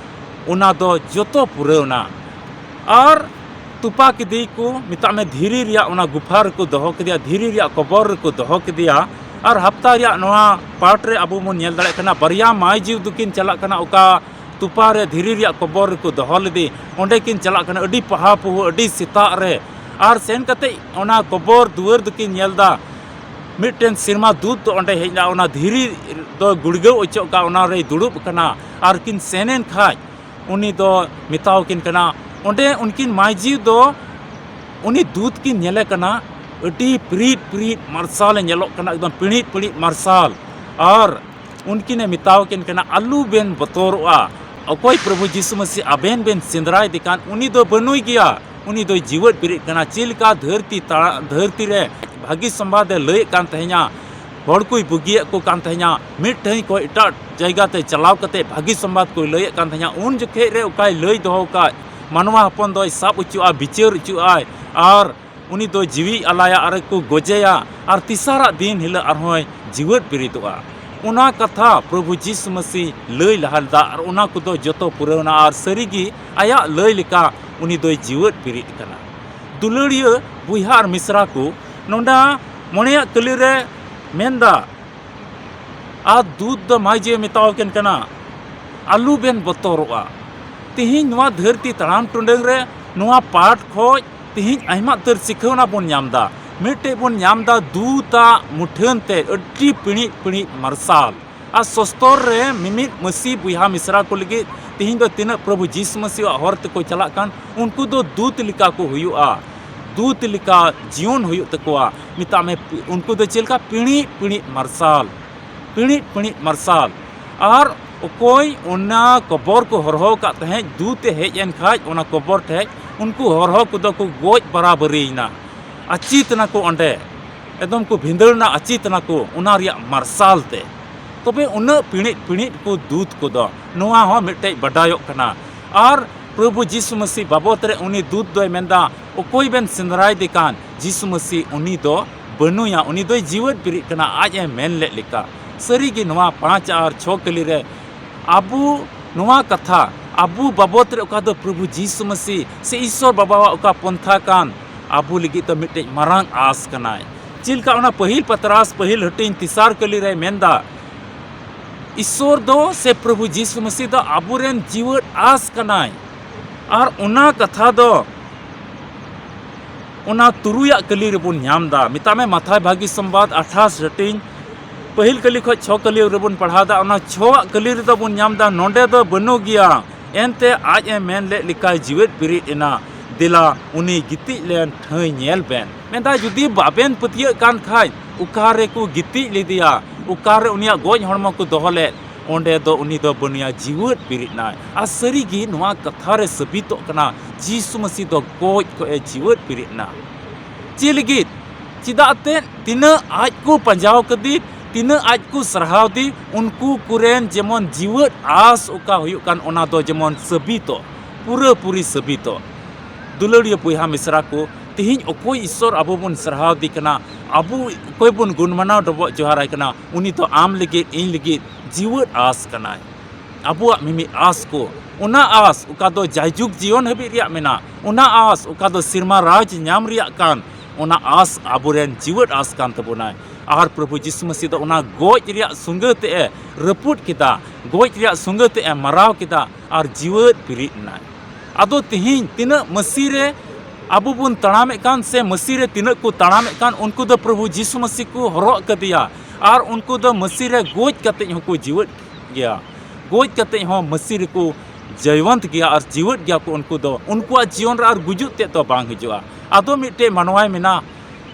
ᱚᱱᱟ ᱫᱚ ᱡᱚᱛᱚ ᱯᱩᱨᱟᱹᱣᱱᱟ᱾ ᱟᱨ ᱛᱚᱯᱟ ᱠᱮᱫᱮᱭᱟᱠᱚ, ᱢᱮᱛᱟᱜ ᱢᱮ ᱫᱷᱤᱨᱤ ᱨᱮᱭᱟᱜ ᱚᱱᱟ ᱜᱩᱯᱷᱟ ᱨᱮᱠᱚ ᱫᱚᱦᱚ ᱠᱮᱫᱮᱭᱟ, ᱫᱷᱤᱨᱤ ᱨᱮᱭᱟᱜ ᱠᱚᱵᱚᱨ ᱨᱮᱠᱚ ᱫᱚᱦᱚ ᱠᱮᱫᱮᱭᱟ᱾ ᱟᱨ ᱦᱟᱯᱛᱟ ᱨᱮᱭᱟᱜ ᱱᱚᱣᱟ ᱯᱟᱴ ᱨᱮ ᱟᱵᱚ ᱵᱚᱱ ᱧᱮᱞ ᱫᱟᱲᱮᱭᱟᱜ ᱠᱟᱱᱟ, ᱵᱟᱨᱭᱟ ᱢᱟᱹᱭ ᱡᱤᱣᱤ ᱫᱚᱠᱤᱱ ᱪᱟᱞᱟᱜ ᱠᱟᱱᱟ ᱚᱠᱟ ᱛᱚᱯᱟ ᱨᱮ ᱫᱷᱤᱨᱤ ᱨᱮᱭᱟᱜ ᱠᱚᱵᱚᱨ ᱨᱮᱠᱚ ᱫᱚᱦᱚ ᱞᱮᱫᱮ, ᱚᱸᱰᱮ ᱠᱤᱱ ᱪᱟᱞᱟᱜ ᱠᱟᱱᱟ ᱟᱹᱰᱤ ᱯᱟᱦᱟ ᱯᱩᱦᱩ, ᱟᱹᱰᱤ ᱥᱮᱛᱟᱜ ᱨᱮ᱾ ᱟᱨ ᱥᱮᱱ ᱠᱟᱛᱮ ᱚᱱᱟ ᱠᱚᱵᱚᱨ ᱫᱩᱣᱟᱹᱨ ᱫᱚᱠᱤᱱ ᱧᱮᱞ ᱮᱫᱟ, ᱢᱤᱫᱴᱮᱱ ᱥᱮᱨᱢᱟ ᱫᱩᱛ ᱫᱚ ᱚᱸᱰᱮ ᱦᱮᱡ ᱮᱱᱟ, ᱚᱱᱟ ᱫᱷᱤᱨᱤ ᱫᱚ ᱜᱩᱲᱜᱟᱹᱣ ᱚᱪᱚᱜ ᱠᱟᱜ, ᱚᱱᱟ ᱨᱮᱭ ᱫᱩᱲᱩᱵ ᱟᱠᱟᱱᱟ᱾ ᱟᱨ ᱠᱤᱱ ᱥᱮᱱ ᱮᱱ ᱠᱷᱟᱡ ᱩᱱᱤ ᱫᱚ ᱢᱮᱛᱟᱣᱟᱠᱤᱱ ᱠᱟᱱᱟ, ᱚᱸᱰᱮ ᱩᱱᱠᱤᱱ ᱢᱟᱹᱭᱡᱤ ᱫᱚ ᱩᱱᱤ ᱫᱩᱛ ᱠᱤᱱ ᱧᱮᱞᱮ ᱠᱟᱱᱟ, ᱟᱹᱰᱤ ᱯᱤᱲᱤᱡ ᱯᱤᱲᱤᱡ ᱢᱟᱨᱥᱟᱞᱮ ᱧᱮᱞᱚᱜ ᱠᱟᱱᱟ, ᱮᱠᱫᱚᱢ ᱯᱤᱲᱤᱡ ᱯᱤᱲᱤᱡ ᱢᱟᱨᱥᱟᱞ᱾ ᱟᱨ ᱩᱱᱠᱤᱱᱮ ᱢᱮᱛᱟᱣᱟᱠᱤᱱ ᱠᱟᱱᱟ, ᱟᱞᱚ ᱵᱮᱱ ᱵᱚᱛᱚᱨᱚᱜᱼᱟ, ᱚᱠᱚᱭ ᱯᱨᱚᱵᱷᱩ ᱡᱤᱥᱩ ᱢᱟᱹᱥᱤ ᱟᱵᱮᱱ ᱵᱮᱱ ᱥᱮᱸᱫᱽᱨᱟᱭᱮᱫᱮ ᱠᱟᱱ, ᱩᱱᱤ ᱫᱚ ᱵᱟᱹᱱᱩᱭ ᱜᱮᱭᱟ, ᱩᱱᱤ ᱫᱚᱭ ᱡᱤᱣᱮᱫ ᱵᱮᱨᱮᱫ ᱠᱟᱱᱟ᱾ ᱪᱮᱫ ᱞᱮᱠᱟ ᱫᱷᱟᱹᱨᱛᱤ ᱛᱟᱲᱟ-, ᱫᱷᱟᱹᱨᱛᱤ ᱨᱮ ᱵᱷᱟᱹᱜᱤ ᱥᱚᱢᱵᱟᱫ ᱮ ᱞᱟᱹᱭᱮᱫ ᱠᱟᱱ ᱛᱟᱦᱮᱸᱧᱟ, ᱦᱚᱲ ᱠᱚᱭ ᱵᱩᱜᱤᱭᱮᱫ ᱠᱚ ᱠᱟᱱ ᱛᱟᱦᱮᱸᱱᱟ, ᱢᱤᱫ ᱴᱷᱮᱱ ᱠᱷᱚᱱ ᱮᱴᱟᱜ ᱡᱟᱭᱜᱟ ᱛᱮ ᱪᱟᱞᱟᱣ ᱠᱟᱛᱮ ᱵᱷᱟᱹᱜᱤ ᱥᱚᱢᱵᱟᱫ ᱠᱚᱭ ᱞᱟᱹᱭᱮᱫ ᱠᱟᱱ ᱛᱟᱦᱮᱸᱱᱟ᱾ ᱩᱱ ᱡᱚᱠᱷᱮᱡ ᱨᱮ ᱚᱠᱟᱭ ᱞᱟᱹᱭ ᱫᱚᱦᱚ ᱟᱠᱟᱫ, ᱢᱟᱱᱣᱟ ᱦᱚᱯᱚᱱ ᱫᱚᱭ ᱥᱟᱵ ᱦᱚᱪᱚᱜᱼᱟ, ᱵᱤᱪᱟᱹᱨ ᱦᱚᱪᱚᱜᱼᱟᱭ, ᱟᱨ ᱩᱱᱤ ᱫᱚ ᱡᱤᱣᱤᱭ ᱟᱞᱟᱭᱟ ᱟᱨ ᱠᱚ ᱜᱚᱡᱮᱭᱟ, ᱟᱨ ᱛᱮᱥᱟᱨᱟᱜ ᱫᱤᱱ ᱦᱤᱞᱳᱜ ᱟᱨᱦᱚᱸᱭ ᱡᱤᱣᱮᱫ ᱵᱮᱨᱮᱫᱚᱜᱼᱟ᱾ ᱚᱱᱟ ᱠᱟᱛᱷᱟ ᱯᱨᱚᱵᱷᱩ ᱡᱤᱥᱩ ᱢᱟᱹᱥᱤ ᱞᱟᱹᱭ ᱞᱟᱦᱟ ᱞᱮᱫᱟ, ᱟᱨ ᱚᱱᱟ ᱠᱚᱫᱚ ᱡᱚᱛᱚ ᱯᱩᱨᱟᱹᱣᱱᱟ, ᱟᱨ ᱥᱟᱹᱨᱤᱜᱮ ᱟᱭᱟᱜ ᱞᱟᱹᱭ ᱞᱮᱠᱟ ᱩᱱᱤ ᱫᱚᱭ ᱡᱤᱣᱮᱫ ᱵᱮᱨᱮᱫ ᱠᱟᱱᱟ᱾ ᱫᱩᱞᱟᱹᱲᱤᱭᱟᱹ ᱵᱚᱭᱦᱟ ᱟᱨ ᱢᱤᱥᱨᱟ ᱠᱚ, ᱱᱚᱰᱮ ᱢᱚᱬᱮᱭᱟᱜ ᱠᱟᱹᱞᱤ ᱨᱮ ᱢᱮᱱᱫᱟ, ᱟᱨ ᱫᱩᱛ ᱫᱚ ᱢᱟᱹᱭ ᱡᱮ ᱢᱮᱛᱟᱣᱟᱠᱤᱱ ᱠᱟᱱᱟ, ᱟᱞᱚ ᱵᱮᱱ ᱵᱚᱛᱚᱨᱚᱜᱼᱟ᱾ ᱛᱮᱦᱮᱧ ᱱᱚᱣᱟ ᱫᱷᱟᱹᱨᱛᱤ ᱛᱟᱲᱟᱢ ᱴᱩᱰᱟᱹᱝ ᱨᱮ ᱱᱚᱣᱟ ᱯᱟᱴ ᱠᱷᱚᱡ ᱛᱮᱦᱮᱧ ᱟᱭᱢᱟ ᱩᱛᱟᱹᱨ ᱥᱤᱠᱷᱟᱹᱣᱱᱟ ᱵᱚᱱ ᱧᱟᱢ ᱮᱫᱟ᱾ ᱢᱤᱫᱴᱮᱡ ᱵᱚᱱ ᱧᱟᱢ ᱮᱫᱟ ᱫᱩᱛᱟᱜ ᱢᱩᱴᱷᱟᱹᱱ ᱛᱮ ᱟᱹᱰᱤ ᱯᱤᱬᱤᱡ ᱯᱤᱬᱤᱡ ᱢᱟᱨᱥᱟᱞ᱾ ᱟᱨ ᱥᱚᱥᱛᱚᱨ ᱨᱮ ᱢᱤᱢᱤᱫ ᱢᱟᱹᱥᱤ ᱵᱚᱭᱦᱟ ᱢᱤᱥᱨᱟ ᱠᱚ ᱞᱟᱹᱜᱤᱫ ᱛᱮᱦᱮᱧ ᱫᱚ ᱛᱤᱱᱟᱹᱜ ᱯᱨᱚᱵᱷᱩ ᱡᱤᱥᱩ ᱢᱟᱹᱥᱤᱭᱟᱜ ᱦᱚᱨ ᱛᱮᱠᱚ ᱪᱟᱞᱟᱜ ᱠᱟᱱ, ᱩᱱᱠᱩ ᱫᱚ ᱫᱩᱛ ᱞᱮᱠᱟ ᱠᱚ ᱦᱩᱭᱩᱜᱼᱟ, ᱫᱩᱛ ᱞᱮᱠᱟ ᱡᱤᱭᱚᱱ ᱦᱩᱭᱩᱜ ᱛᱟᱠᱚᱣᱟ᱾ ᱢᱮᱛᱟᱜ ᱢᱮ, ᱩᱱᱠᱩ ᱫᱚ ᱪᱮᱫ ᱞᱮᱠᱟ ᱯᱤᱬᱤᱡ ᱯᱤᱬᱤᱡ ᱢᱟᱨᱥᱟᱞ, ᱯᱤᱬᱤᱡ ᱯᱤᱬᱤᱡ ᱢᱟᱨᱥᱟᱞ᱾ ᱟᱨ ᱚᱠᱚᱭ ᱚᱱᱟ ᱠᱚᱵᱚᱨ ᱠᱚ ᱦᱚᱨᱦᱚ ᱟᱠᱟᱫ ᱛᱟᱦᱮᱸᱫ, ᱫᱩᱛ ᱮ ᱦᱮᱡ ᱮᱱ ᱠᱷᱟᱡ ᱚᱱᱟ ᱠᱚᱵᱚᱨ ᱴᱷᱮᱡ, ᱩᱱᱠᱩ ᱦᱚᱨᱦᱚ ᱠᱚᱫᱚ ᱠᱚ ᱜᱚᱡ ᱵᱟᱨᱟᱵᱟᱹᱨᱤᱭᱮᱱᱟ᱾ ᱟᱹᱪᱤᱛ ᱮᱱᱟ ᱠᱚ ᱚᱸᱰᱮ, ᱮᱠᱫᱚᱢ ᱠᱚ ᱵᱷᱤᱸᱫᱟᱹᱲ ᱮᱱᱟ, ᱟᱹᱪᱤᱛ ᱮᱱᱟ ᱠᱚ ᱚᱱᱟ ᱨᱮᱭᱟᱜ ᱢᱟᱨᱥᱟᱞ ᱛᱮ᱾ ᱛᱚᱵᱮ ᱩᱱᱟᱹᱜ ᱯᱤᱬᱤᱡ ᱯᱤᱬᱤᱡ ᱠᱚ ᱫᱩᱛ ᱠᱚᱫᱚ, ᱱᱚᱣᱟ ᱦᱚᱸ ᱢᱤᱫᱴᱮᱡ ᱵᱟᱰᱟᱭᱚᱜ ᱠᱟᱱᱟ᱾ ᱟᱨ ᱯᱨᱚᱵᱷᱩ ᱡᱤᱥᱩ ᱢᱟᱹᱥᱤ ᱵᱟᱵᱚᱛ ᱨᱮ ᱩᱱᱤ ᱫᱩᱛ ᱫᱚᱭ ᱢᱮᱱᱫᱟ, ᱚᱠᱚᱭ ᱵᱮᱱ ᱥᱮᱸᱫᱽᱨᱟᱭᱮᱫᱮ ᱠᱟᱱ, ᱡᱤᱥᱩ ᱢᱟᱹᱥᱤ ᱩᱱᱤ ᱫᱚ ᱵᱟᱹᱱᱩᱭᱟ, ᱩᱱᱤ ᱫᱚᱭ ᱡᱤᱣᱮᱫ ᱵᱮᱨᱮᱫ ᱠᱟᱱᱟ, ᱟᱡ ᱮ ᱢᱮᱱ ᱞᱮᱫ ᱞᱮᱠᱟ᱾ ᱥᱟᱹᱨᱤᱜᱮ ᱱᱚᱣᱟ ᱯᱟᱸᱪ ᱟᱨ ᱪᱷᱚ ᱠᱟᱹᱞᱤ ᱨᱮ ᱟᱵᱚ ᱱᱚᱣᱟ ᱠᱟᱛᱷᱟ, ᱟᱵᱚ ᱵᱟᱵᱚᱛ ᱨᱮ ᱚᱠᱟ ᱫᱚ ᱯᱨᱚᱵᱷᱩ ᱡᱤᱥᱩ ᱢᱟᱹᱥᱤ ᱥᱮ ᱤᱥᱥᱚᱨ ᱵᱟᱵᱟᱣᱟᱜ ᱚᱠᱟ ᱯᱚᱱᱛᱷᱟ ᱠᱟᱱ, ᱟᱵᱚ ᱞᱟᱹᱜᱤᱫ ᱫᱚ ᱢᱤᱫᱴᱮᱡ ᱢᱟᱨᱟᱝ ᱟᱸᱥ ᱠᱟᱱᱟᱭ᱾ ᱪᱮᱫ ᱞᱮᱠᱟ ᱚᱱᱟ ᱯᱟᱹᱦᱤᱞ ᱯᱟᱛᱨᱟᱥ ᱯᱟᱹᱦᱤᱞ ᱦᱟᱹᱴᱤᱧ ᱛᱮᱥᱟᱨ ᱠᱟᱹᱞᱤ ᱨᱮᱭ ᱢᱮᱱᱫᱟ, ᱤᱥᱥᱚᱨ ᱫᱚ ᱥᱮ ᱯᱨᱚᱵᱷᱩ ᱡᱤᱥᱩ ᱢᱟᱹᱥᱤ ᱫᱚ ᱟᱵᱚᱨᱮᱱ ᱡᱤᱣᱮᱫ ᱟᱸᱥ ᱠᱟᱱᱟᱭ᱾ ᱟᱨ ᱚᱱᱟ ᱠᱟᱛᱷᱟ ᱫᱚ ᱚᱱᱟ ᱛᱩᱨᱩᱭᱟᱜ ᱠᱟᱹᱞᱤ ᱨᱮᱵᱚᱱ ᱧᱟᱢ ᱮᱫᱟ᱾ ᱢᱮᱛᱟᱜ ᱢᱮ, ᱢᱟᱛᱷᱟᱭ ᱵᱷᱟᱹᱜᱤ ᱥᱚᱢᱵᱟᱫ ᱟᱴᱷᱟᱥ ᱦᱟᱹᱴᱤᱧ ᱯᱟᱹᱦᱤᱞ ᱠᱟᱹᱞᱤ ᱠᱷᱚᱱ ᱪᱷᱚ ᱠᱟᱹᱞᱤ ᱨᱮᱵᱚᱱ ᱯᱟᱲᱦᱟᱣ ᱮᱫᱟ᱾ ᱚᱱᱟ ᱪᱷᱚᱣᱟᱜ ᱠᱟᱹᱞᱤ ᱨᱮᱫᱚ ᱵᱚᱱ ᱧᱟᱢ ᱮᱫᱟ, ᱱᱚᱰᱮ ᱫᱚ ᱵᱟᱹᱱᱩᱜ ᱜᱮᱭᱟ, ᱮᱱᱛᱮ ᱟᱡ ᱮ ᱢᱮᱱ ᱞᱮᱫ ᱞᱮᱠᱟᱭ ᱡᱤᱣᱮᱫ ᱵᱮᱨᱮᱫ ᱮᱱᱟ, ᱫᱮᱞᱟ ᱩᱱᱤ ᱜᱤᱛᱤᱡ ᱞᱮᱱ ᱴᱷᱟᱹᱭ ᱧᱮᱞ ᱵᱮᱱ᱾ ᱢᱮᱱᱫᱟᱭ, ᱡᱩᱫᱤ ᱵᱟᱵᱮᱱ ᱯᱟᱹᱛᱭᱟᱹᱜ ᱠᱟᱱ ᱠᱷᱟᱡ, ᱚᱠᱟ ᱨᱮᱠᱚ ᱜᱤᱛᱤᱡ ᱞᱮᱫᱮᱭᱟ, ᱚᱠᱟ ᱨᱮ ᱩᱱᱤᱭᱟᱜ ᱜᱚᱡ ᱦᱚᱲᱢᱚ ᱠᱚ ᱫᱚᱦᱚ ᱞᱮᱫ, ᱚᱸᱰᱮ ᱫᱚ ᱩᱱᱤ ᱫᱚ ᱵᱟᱹᱱᱩᱭᱟ, ᱡᱤᱣᱮᱫ ᱵᱮᱨᱮᱫ ᱮᱱᱟᱭ᱾ ᱟᱨ ᱥᱟᱹᱨᱤᱜᱮ ᱱᱚᱣᱟ ᱠᱟᱛᱷᱟ ᱨᱮ ᱥᱟᱹᱵᱤᱛᱚᱜ ᱠᱟᱱᱟ, ᱡᱤᱥᱩ ᱢᱟᱹᱥᱤ ᱫᱚ ᱜᱚᱡ ᱠᱷᱚᱡ ᱮ ᱡᱤᱣᱮᱫ ᱵᱮᱨᱮᱫ ᱮᱱᱟ᱾ ᱪᱮᱫ ᱞᱟᱹᱜᱤᱫ? ᱪᱮᱫᱟᱜ ᱛᱮ ᱛᱤᱱᱟᱹᱜ ᱟᱡ ᱠᱚ ᱯᱟᱸᱡᱟᱣ ᱠᱟᱫᱮ, ᱛᱤᱱᱟᱹᱜ ᱟᱡ ᱠᱚ ᱥᱟᱨᱦᱟᱣ ᱫᱮ, ᱩᱱᱠᱩ ᱠᱚᱨᱮᱱ ᱡᱮᱢᱚᱱ ᱡᱤᱣᱮᱫ ᱟᱸᱥ ᱚᱠᱟ ᱦᱩᱭᱩᱜ ᱠᱟᱱ, ᱚᱱᱟ ᱫᱚ ᱡᱮᱢᱚᱱ ᱥᱟᱹᱵᱤᱛᱚᱜ, ᱯᱩᱨᱟᱹᱯᱩᱨᱤ ᱥᱟᱹᱵᱤᱛᱚᱜ᱾ ᱫᱩᱞᱟᱹᱲᱤᱭᱟᱹ ᱵᱚᱭᱦᱟ ᱢᱤᱥᱨᱟ ᱠᱚ, ᱛᱮᱦᱮᱧ ᱚᱠᱚᱭ ᱤᱥᱥᱚᱨ ᱟᱵᱚ ᱵᱚᱱ ᱥᱟᱨᱦᱟᱣ ᱫᱮ ᱠᱟᱱᱟ, ᱟᱵᱚ ᱚᱠᱚᱭ ᱵᱚᱱ ᱜᱩᱱ ᱢᱟᱱᱟᱣ ᱰᱚᱵᱚᱜ ᱡᱚᱦᱟᱨᱟᱭ ᱠᱟᱱᱟ, ᱩᱱᱤ ᱫᱚ ᱟᱢ ᱞᱟᱹᱜᱤᱫ, ᱤᱧ ᱞᱟᱹᱜᱤᱫ ᱡᱤᱣᱮᱫ ᱟᱸᱥ ᱠᱟᱱᱟᱭ᱾ ᱟᱵᱚᱣᱟᱜ ᱢᱤᱢᱤᱫ ᱟᱸᱥ ᱠᱚ, ᱚᱱᱟ ᱟᱸᱥ ᱚᱠᱟ ᱫᱚ ᱡᱟᱭᱡᱩᱜᱽ ᱡᱤᱭᱚᱱ ᱦᱟᱹᱵᱤᱡ ᱨᱮᱭᱟᱜ ᱢᱮᱱᱟᱜ, ᱚᱱᱟ ᱟᱸᱥ ᱚᱠᱟ ᱫᱚ ᱥᱮᱨᱢᱟ ᱨᱟᱡᱽ ᱧᱟᱢ ᱨᱮᱭᱟᱜ ᱠᱟᱱ, ᱚᱱᱟ ᱟᱸᱥ ᱟᱵᱚᱨᱮᱱ ᱡᱤᱣᱮᱫ ᱟᱸᱥ ᱠᱟᱱ ᱛᱟᱵᱚᱱᱟᱭ᱾ ᱟᱨ ᱯᱨᱚᱵᱷᱩ ᱡᱤᱥᱩ ᱢᱟᱹᱥᱤ ᱫᱚ ᱚᱱᱟ ᱜᱚᱡ ᱨᱮᱭᱟᱜ ᱥᱩᱸᱜᱟᱹ ᱛᱮ ᱮ ᱨᱟᱹᱯᱩᱫ ᱠᱮᱫᱟ, ᱜᱚᱡ ᱨᱮᱭᱟᱜ ᱥᱩᱸᱜᱟᱹ ᱛᱮ ᱮ ᱢᱟᱨᱟᱣ ᱠᱮᱫᱟ ᱟᱨ ᱡᱤᱣᱮᱫ ᱵᱮᱨᱮᱫ ᱮᱱᱟᱭ᱾ ᱟᱫᱚ ᱛᱮᱦᱮᱧ ᱛᱤᱱᱟᱹᱜ ᱢᱟᱹᱥᱤ ᱨᱮ ᱟᱵᱚ ᱵᱚᱱ ᱛᱟᱲᱟᱢᱮᱫ ᱠᱟᱱ, ᱥᱮ ᱢᱟᱹᱥᱤ ᱨᱮ ᱛᱤᱱᱟᱹᱜ ᱠᱚ ᱛᱟᱲᱟᱢᱮᱫ ᱠᱟᱱ, ᱩᱱᱠᱩ ᱫᱚ ᱯᱨᱚᱵᱷᱩ ᱡᱤᱥᱩ ᱢᱟᱹᱥᱤ ᱠᱚ ᱦᱚᱨᱚᱜ ᱠᱟᱫᱮᱭᱟ ᱟᱨ ᱩᱱᱠᱩ ᱫᱚ ᱢᱟᱹᱥᱤ ᱨᱮ ᱜᱚᱡ ᱠᱟᱛᱮᱡ ᱦᱚᱸᱠᱚ ᱡᱤᱣᱮᱫ ᱜᱮᱭᱟ, ᱜᱚᱡ ᱠᱟᱛᱮᱡ ᱦᱚᱸ ᱢᱟᱹᱥᱤ ᱨᱮᱠᱚ ᱡᱚᱭᱵᱚᱱᱛ ᱜᱮᱭᱟ ᱟᱨ ᱡᱤᱣᱮᱫ ᱜᱮᱭᱟ ᱠᱚ᱾ ᱩᱱᱠᱩ ᱫᱚ, ᱩᱱᱠᱩᱣᱟᱜ ᱡᱤᱭᱚᱱ ᱨᱮ ᱟᱨ ᱜᱩᱡᱩᱜ ᱛᱮᱫ ᱫᱚ ᱵᱟᱝ ᱦᱤᱡᱩᱜᱼᱟ᱾ ᱟᱫᱚ ᱢᱤᱫᱴᱮᱡ ᱢᱟᱱᱣᱟᱭ ᱢᱮᱱᱟ,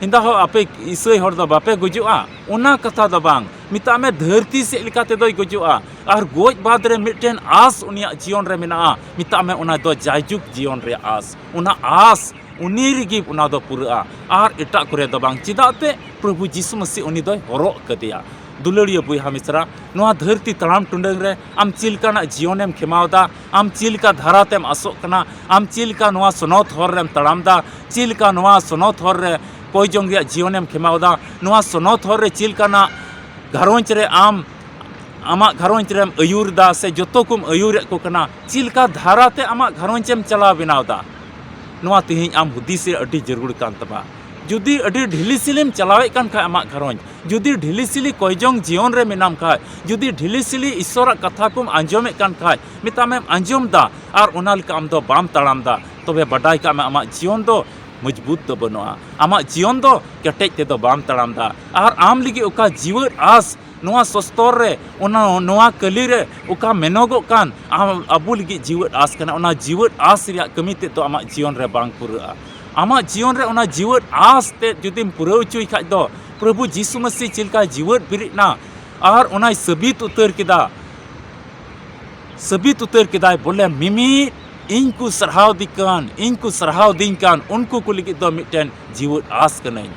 ᱦᱮᱸᱫᱟ ᱦᱚ, ᱟᱯᱮ ᱤᱥᱟᱹᱭ ᱦᱚᱲ ᱫᱚ ᱵᱟᱯᱮ ᱜᱩᱡᱩᱜᱼᱟ? ᱚᱱᱟ ᱠᱟᱛᱷᱟ ᱫᱚ ᱵᱟᱝ, ᱢᱮᱛᱟᱜ ᱢᱮ ᱫᱷᱟᱹᱨᱛᱤ ᱥᱮᱫ ᱞᱮᱠᱟ ᱛᱮᱫᱚᱭ ᱜᱩᱡᱩᱜᱼᱟ᱾ ᱟᱨ ᱜᱚᱡ ᱵᱟᱫᱽ ᱨᱮ ᱢᱤᱫᱴᱮᱱ ᱟᱸᱥ ᱩᱱᱤᱭᱟᱜ ᱡᱤᱭᱚᱱ ᱨᱮ ᱢᱮᱱᱟᱜᱼᱟ, ᱢᱮᱛᱟᱜ ᱢᱮ ᱚᱱᱟ ᱫᱚ ᱡᱟᱭᱡᱩᱜᱽ ᱡᱤᱭᱚᱱ ᱨᱮᱭᱟᱜ ᱟᱸᱥ᱾ ᱚᱱᱟ ᱟᱸᱥ ᱩᱱᱤ ᱨᱮᱜᱮ ᱚᱱᱟ ᱫᱚ ᱯᱩᱨᱟᱹᱜᱼᱟ, ᱟᱨ ᱮᱴᱟᱜ ᱠᱚᱨᱮ ᱫᱚ ᱵᱟᱝ᱾ ᱪᱮᱫᱟᱜ ᱛᱮ? ᱯᱨᱚᱵᱷᱩ ᱡᱤᱥᱩ ᱢᱟᱹᱥᱤ ᱩᱱᱤ ᱫᱚᱭ ᱦᱚᱨᱚᱜ ᱠᱟᱫᱮᱭᱟ᱾ ᱫᱩᱞᱟᱹᱲᱤᱭᱟᱹ ᱵᱚᱭᱦᱟ ᱢᱤᱥᱨᱟ, ᱱᱚᱣᱟ ᱫᱷᱟᱹᱨᱛᱤ ᱛᱟᱲᱟᱢ ᱴᱩᱰᱟᱹᱝ ᱨᱮ ᱟᱢ ᱪᱮᱫ ᱞᱮᱠᱟᱱᱟᱜ ᱡᱤᱭᱚᱱᱮᱢ ᱠᱷᱮᱢᱟᱣ ᱮᱫᱟ? ᱟᱢ ᱪᱮᱫ ᱞᱮᱠᱟ ᱫᱷᱟᱨᱟ ᱛᱮᱢ ᱟᱥᱚᱜ ᱠᱟᱱᱟ? ᱟᱢ ᱪᱮᱫ ᱞᱮᱠᱟ ᱱᱚᱣᱟ ᱥᱚᱱᱚᱛ ᱦᱚᱨ ᱨᱮᱢ ᱛᱟᱲᱟᱢ ᱮᱫᱟ? ᱪᱮᱫ ᱞᱮᱠᱟ ᱱᱚᱣᱟ ᱥᱚᱱᱚᱛ ᱦᱚᱨ ᱨᱮ ᱠᱚᱭ ᱡᱚᱝ ᱨᱮᱭᱟᱜ ᱡᱤᱭᱚᱱᱮᱢ ᱠᱷᱮᱢᱟᱣ ᱮᱫᱟ? ᱱᱚᱣᱟ ᱥᱚᱱᱚᱛ ᱦᱚᱨ ᱨᱮ ᱪᱮᱫ ᱞᱮᱠᱟᱱᱟᱜ ᱜᱷᱟᱨᱚᱸᱡᱽ ᱨᱮ ᱟᱢ ᱟᱢᱟᱜ ᱜᱷᱟᱨᱚᱸᱡᱽ ᱨᱮᱢ ᱟᱹᱭᱩᱨ ᱮᱫᱟ, ᱥᱮ ᱡᱚᱛᱚ ᱠᱚᱢ ᱟᱹᱭᱩᱨᱮᱫ ᱠᱚ ᱠᱟᱱᱟ? ᱪᱮᱫ ᱞᱮᱠᱟ ᱫᱷᱟᱨᱟ ᱛᱮ ᱟᱢᱟᱜ ᱜᱷᱟᱨᱚᱸᱡᱽ ᱮᱢ ᱪᱟᱞᱟᱣ ᱵᱮᱱᱟᱣ ᱮᱫᱟ? ᱱᱚᱣᱟ ᱛᱮᱦᱮᱧ ᱟᱢ ᱦᱩᱫᱤᱥ ᱨᱮ ᱟᱹᱰᱤ ᱡᱟᱹᱨᱩᱲ ᱠᱟᱱ ᱛᱟᱢᱟ᱾ ᱡᱩᱫᱤ ᱟᱹᱰᱤ ᱰᱷᱤᱞᱤᱥᱤᱞᱤᱢ ᱪᱟᱞᱟᱣᱮᱫ ᱠᱟᱱ ᱠᱷᱟᱡ ᱟᱢᱟᱜ ᱜᱷᱟᱨᱚᱸᱡᱽ, ᱡᱩᱫᱤ ᱰᱷᱤᱞᱤᱥᱤᱞᱤ ᱠᱚᱭᱡᱚᱝ ᱡᱤᱭᱚᱱ ᱨᱮ ᱢᱮᱱᱟᱢ ᱠᱷᱟᱡ, ᱡᱩᱫᱤ ᱰᱷᱤᱞᱤᱥᱤᱞᱤ ᱤᱥᱥᱚᱨᱟᱜ ᱠᱟᱛᱷᱟ ᱠᱚᱢ ᱟᱸᱡᱚᱢᱮᱫ ᱠᱟᱱ ᱠᱷᱟᱡ, ᱢᱮᱛᱟᱜ ᱢᱮᱢ ᱟᱸᱡᱚᱢ ᱮᱫᱟ ᱟᱨ ᱚᱱᱟ ᱞᱮᱠᱟ ᱟᱢ ᱫᱚ ᱵᱟᱢ ᱛᱟᱲᱟᱢ ᱮᱫᱟ, ᱛᱚᱵᱮ ᱵᱟᱰᱟᱭ ᱠᱟᱜ ᱢᱮ ᱟᱢᱟᱜ ᱡᱤᱭᱚᱱ ᱫᱚ ᱢᱚᱡᱽᱵᱩᱛ ᱫᱚ ᱵᱟᱹᱱᱩᱜᱼᱟ, ᱟᱢᱟᱜ ᱡᱤᱭᱚᱱ ᱫᱚ ᱠᱮᱴᱮᱡ ᱛᱮᱫᱚ ᱵᱟᱢ ᱛᱟᱲᱟᱢ ᱮᱫᱟ᱾ ᱟᱨ ᱟᱢ ᱞᱟᱹᱜᱤᱫ ᱚᱠᱟ ᱡᱤᱣᱮᱫ ᱟᱸᱥ ᱱᱚᱣᱟ ᱥᱚᱥᱛᱚᱨ ᱨᱮ, ᱚᱱᱟ, ᱱᱚᱣᱟ ᱠᱟᱹᱞᱤ ᱨᱮ ᱚᱠᱟ ᱢᱮᱱᱚᱜᱚᱜ ᱠᱟᱱ, ᱟᱢ, ᱟᱵᱚ ᱞᱟᱹᱜᱤᱫ ᱡᱤᱣᱮᱫ ᱟᱸᱥ ᱠᱟᱱᱟ, ᱚᱱᱟ ᱡᱤᱣᱮᱫ ᱟᱸᱥ ᱨᱮᱭᱟᱜ ᱠᱟᱹᱢᱤ ᱛᱮᱫ ᱫᱚ ᱟᱢᱟᱜ ᱡᱤᱭᱚᱱ ᱨᱮ ᱵᱟᱝ ᱯᱩᱨᱟᱹᱜᱼᱟ᱾ ᱟᱢᱟᱜ ᱡᱤᱭᱚᱱ ᱨᱮ ᱚᱱᱟ ᱡᱤᱣᱮᱫ ᱟᱸᱥ ᱛᱮᱫ ᱡᱩᱫᱤᱢ ᱯᱩᱨᱟᱹᱣ ᱦᱚᱪᱚᱭ ᱠᱷᱟᱡ ᱫᱚ, ᱯᱨᱚᱵᱷᱩ ᱡᱤᱥᱩ ᱢᱟᱹᱥᱤ ᱪᱮᱫ ᱞᱮᱠᱟᱭ ᱡᱤᱣᱮᱫ ᱵᱮᱨᱮᱫ ᱮᱱᱟ ᱟᱨ ᱚᱱᱟᱭ ᱥᱟᱹᱵᱤᱛ ᱩᱛᱟᱹᱨ ᱠᱮᱫᱟ, ᱥᱟᱹᱵᱤᱛ ᱩᱛᱟᱹᱨ ᱠᱮᱫᱟᱭ ᱵᱚᱞᱮ, ᱢᱤᱢᱤᱫ ᱤᱧ ᱠᱚ ᱥᱟᱨᱦᱟᱣ ᱫᱤ ᱠᱟᱱ, ᱤᱧ ᱠᱚ ᱥᱟᱨᱦᱟᱣ ᱫᱤᱧ ᱠᱟᱱ, ᱩᱱᱠᱩ ᱠᱚ ᱞᱟᱹᱜᱤᱫ ᱫᱚ ᱢᱤᱫᱴᱮᱱ ᱡᱤᱣᱮᱫ ᱟᱸᱥ ᱠᱟᱹᱱᱟᱹᱧ᱾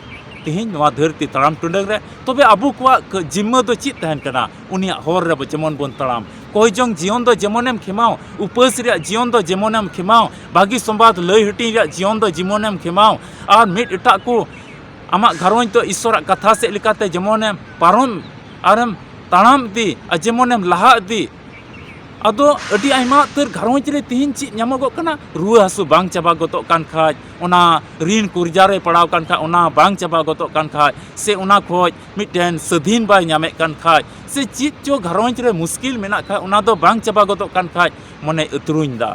ᱛᱮᱦᱮᱧ ᱱᱚᱣᱟ ᱫᱷᱟᱹᱨᱛᱤ ᱛᱟᱲᱟᱢ ᱴᱩᱰᱟᱹᱝ ᱨᱮ᱾ ᱛᱚᱵᱮ ᱟᱵᱚ ᱠᱚᱣᱟᱜ ᱠᱟᱹ-, ᱡᱤᱢᱢᱟᱹ ᱫᱚ ᱪᱮᱫ ᱛᱟᱦᱮᱱ ᱠᱟᱱᱟ? ᱩᱱᱤᱭᱟᱜ ᱦᱚᱨ ᱨᱮ ᱡᱮᱢᱚᱱ ᱵᱚᱱ ᱛᱟᱲᱟᱢ᱾ ᱠᱚᱭ ᱡᱚᱝ ᱡᱤᱭᱚᱱ ᱫᱚ ᱡᱮᱢᱚᱱᱮᱢ ᱠᱷᱮᱢᱟᱣ, ᱩᱯᱟᱹᱥ ᱨᱮᱭᱟᱜ ᱡᱤᱭᱚᱱ ᱫᱚ ᱡᱮᱢᱚᱱᱮᱢ ᱠᱷᱮᱢᱟᱣ, ᱵᱷᱟᱹᱜᱤ ᱥᱚᱢᱵᱟᱫ ᱞᱟᱹᱭ ᱦᱟᱹᱴᱤᱧ ᱨᱮᱭᱟᱜ ᱡᱤᱭᱚᱱ ᱫᱚ ᱡᱮᱢᱚᱱᱮᱢ ᱠᱷᱮᱢᱟᱣ, ᱟᱨ ᱢᱤᱫ ᱮᱴᱟᱜ ᱠᱚ ᱟᱢᱟᱜ ᱜᱷᱟᱨᱚᱸᱡᱽ ᱫᱚ ᱤᱥᱥᱚᱨᱟᱜ ᱠᱟᱛᱷᱟ ᱥᱮᱫ ᱞᱮᱠᱟᱛᱮ ᱡᱮᱢᱚᱱᱮᱢ ᱯᱟᱨᱚᱢ ᱟᱨᱮᱢ ᱛᱟᱲᱟᱢ ᱤᱫᱤ ᱟᱨ ᱡᱮᱢᱚᱱᱮᱢ ᱞᱟᱦᱟ ᱤᱫᱤ᱾ ᱟᱫᱚ ᱟᱹᱰᱤ ᱟᱭᱢᱟ ᱩᱛᱟᱹᱨ ᱜᱷᱟᱨᱚᱸᱡᱽ ᱨᱮ ᱛᱤᱦᱤᱧ ᱪᱮᱫ ᱧᱟᱢᱚᱜᱚᱜ ᱠᱟᱱᱟ? ᱨᱩᱣᱟᱹ ᱦᱟᱹᱥᱩ ᱵᱟᱝ ᱪᱟᱵᱟ ᱜᱚᱫᱚᱜ ᱠᱟᱱ ᱠᱷᱟᱡ, ᱚᱱᱟ ᱨᱤᱱ ᱠᱚᱨᱡᱟ ᱨᱮ ᱯᱟᱲᱟᱣ ᱠᱟᱱ ᱠᱷᱟᱡ, ᱚᱱᱟ ᱵᱟᱝ ᱪᱟᱵᱟ ᱜᱚᱫᱚᱜ ᱠᱟᱱ ᱠᱷᱟᱡ, ᱥᱮ ᱚᱱᱟ ᱠᱷᱚᱡ ᱢᱤᱫᱴᱮᱱ ᱥᱟᱹᱫᱷᱤᱱ ᱵᱟᱭ ᱧᱟᱢᱮᱫ ᱠᱟᱱ ᱠᱷᱟᱡ, ᱥᱮ ᱪᱮᱫ ᱪᱚ ᱜᱷᱟᱨᱚᱸᱡᱽ ᱨᱮ ᱢᱩᱥᱠᱤᱞ ᱢᱮᱱᱟᱜ ᱠᱷᱟᱡ, ᱚᱱᱟ ᱫᱚ ᱵᱟᱝ ᱪᱟᱵᱟ ᱜᱚᱫᱚᱜ ᱠᱟᱱ ᱠᱷᱟᱡ, ᱢᱚᱱᱮᱭ ᱟᱹᱛᱨᱩᱧ ᱫᱟ᱾